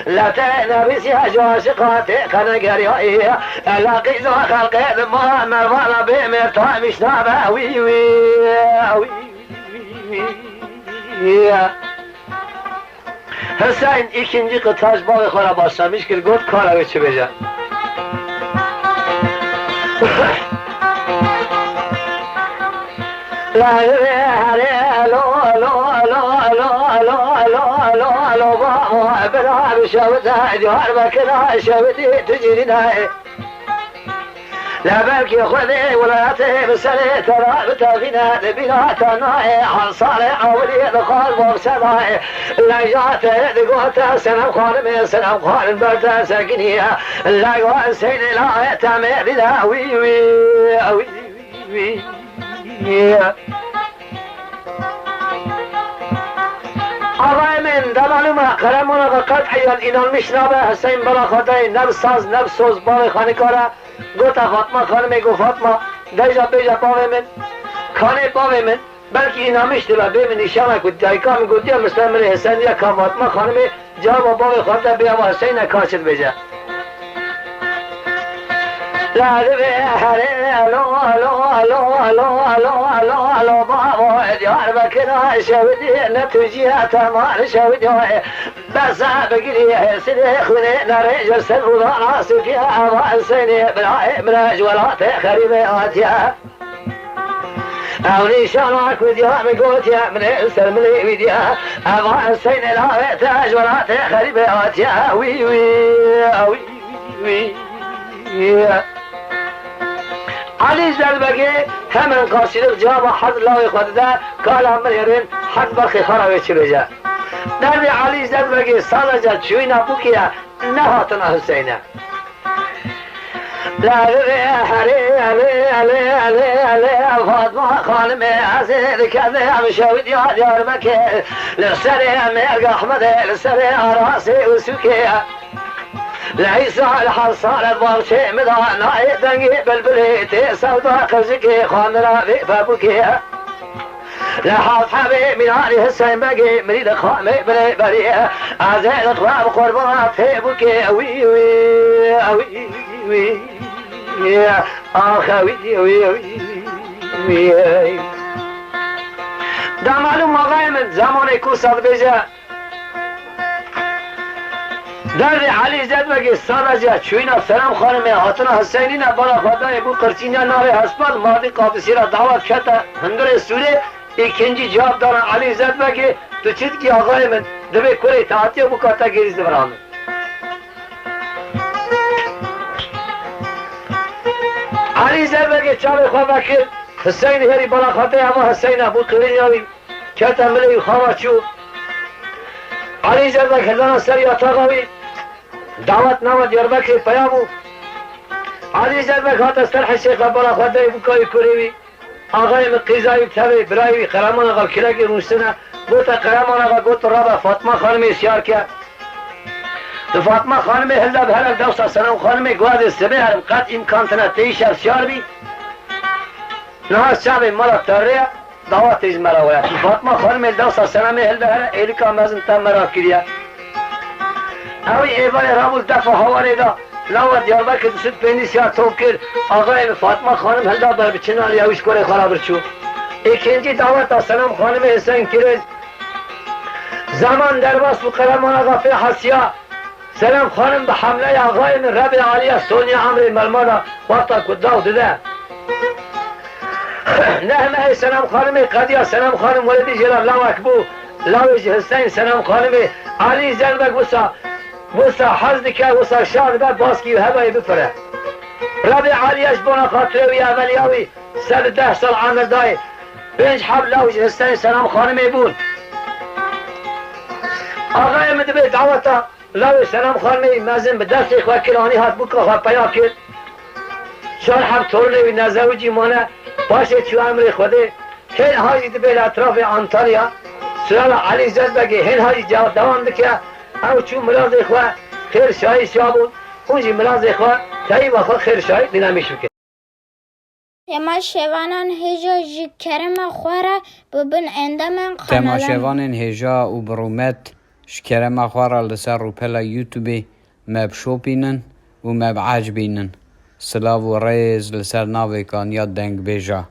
La te nebîsiya ji aşiqa tê qene geriyayî. La qîza xelqê di ma mervana bê mêr ta bîş nabe, wî, wî, wî. Hiseyn îkincî qita ji bavê xwe re başlamiş kir, got, kara wê çi bêje. La divê herê elo, elo, elo, bavo, bira şewite, Diyarbekira şewitî tu cîrî nayê. Lebelkî Xwedê welatê bi serê te re bitevîne, li bîra te nayê, hezarê ewilî dixwar bavse dayê. Leja te digote Senem xanimê, Senem xanim ber te sekiniye. Lego Hüseyinê layê te mêrî de, wî, wî, wî, wî. Avayê min, demalû me, Qeremona ve qet heyan inanmiş nabe, Hüseyin bela xwe dayê, ne bi saz, ne bi soz, bavê xwe nikare. Gota Fatma xanimê, got, Fatma, deja bêje bavê min, kanê bavê min, belkî înamiş dibe, bê min nîşana ku dayika min gotiye, misle min ê Hesen diye ka Fatma xanimê cewaba bavê xwe de bê ava Heseyne ka çi dibêje. La divê herê alo, alo, bavo, Diyarbekira şewidî, ne tu jî ya temar şewidî. Besa bigirî hêsirê xwînê nerê ji ser rûdana Sifî, eva Huseyinê birayê min e ji welatê xerîbê hatiye. Ew nîşana ku diya min gotiye min ê ser milê wî diye. Eva Huseyinê lavê te ji welatê xerîbê hatiye. Wî, wî, wî, wî. Elî Zedbegê hemen qarşîlik cewaba herd lawê xwe dide, kala min hêrên herd berxê xwe re wê çi bêje. Derdê Elî Zedbegê sadece çûyîna bûkê ye, ne hatina Huseyne. Lê, lê, lê, Fatma xanimê, ez ê dikevim em şewitîya Diyarbekir. Li serê Mêrg Ehmedê, li serê Arasê û Sûkê. Li Îsa li Hesare baxçê min da, nayê dengê bilbilê, tê sewda qircikê, xandina vê pebûkê. Li heft hebê mîranî Huseyîn Begê, mirî li xamê binê berî. Ez ê li xwe bi qurbana tê bûkê, wî, wî, wî, wî. Axe, wî, wî, wî, wî. Demalû mavayê min, zemanê ku sa dibêje, Derdê Elî Zedbegê sadece çûyîna Senem xanimê, hatina Huseyinî ne, bala xwe dayê bû qirçîniya navê hespan, mardî Qadisî re dawet kete hundirê Sûrê, îkincî cewab dana Elî Zedbegê, tu çi dikî axayê min, divê kurê te hatiye bûka te gêrî zivira min. Elî Zedbegê çavê xwe vekir, Huseyinî herî bala xwe dayê, eva Huseyine bû qirêniya wî. Kete milê wî xava çû. Elî Zerbek hildana ser yataxa wî. Dawet nava Diyarbekirê peya bû. Elî Zerbek hate ser heşê xebera xwe deyê bûka wî kurê wî. Axayê min qîzayî bi tevê birayê wî Qereman Axa bi kilekê rûniştine. Gote Qereman Axa got rabe Fatma Xanimê siyar ke. Tu Fatma Xanimê hilde bi here dewsa Senem Xanimê guhadê sibê herim qet îmkan tine tê îşev siyar bî. Niha çavê mala terrê ye, dawatê ji me re were. Tu Fatma Xanimê dewsa Senemê hilde here êlika mezin te me ra kiriye. Ewî êvarê rabû defa hawarê da. Lawa Diyarbekir di sud pêncî siyar top kir. Axayê min Fatma Xanim hilda ber bi çinarî ew ji kurê xwe re birçû. Êkêncî daweta Senem Xanimê Husên kirin. Zeman derbas bû Qereman Axa pê hesiya. Senem Xanim bi hemleya axayê min Rebê Aliya Sonya Emrê Melmana wexta ku daw dide. Neh mehê Senem Xanimê qediya Senem Xanim weledî jê re lawek bû. Lawê ji Hiseyn Senem Xanimê Alî Zerbek wisa, wisa hez dike, wisa şa dibe baskî û hebayê bifire. Rebê Aliya ji bona xatirê wî eveliya wî sed û deh sal emir dayê. Pênc heb law ji Hiseyn Senem Xanimê bûn. Axayê min dibê daweta lawê Senem Xanimê mezin bi destê xwe kir, anî hat bûka xwe peya kir. Çar heb tornê wî nezewicî mane, paşê çû emrê Xwedê. Hên ha jî dibê li etrafê Antalya, Surela Elî Zerbegê hên ha jî dewa-, dewam dike. Ew çû mirazê xwe xêr şahî şabûn, hûn jî mirazê xwe teyîba xwe xêr şahî dinamîş bikin. Temaşevanan hêja ji kerema xwe re bibin endamên kanala me. Temaşevanên hêja û bi rûmet ji kerema xwe re li ser rûpela YouTubeê me bişopînin û me biecibînin. Silav û rêz li ser navê kaniya dengbêja.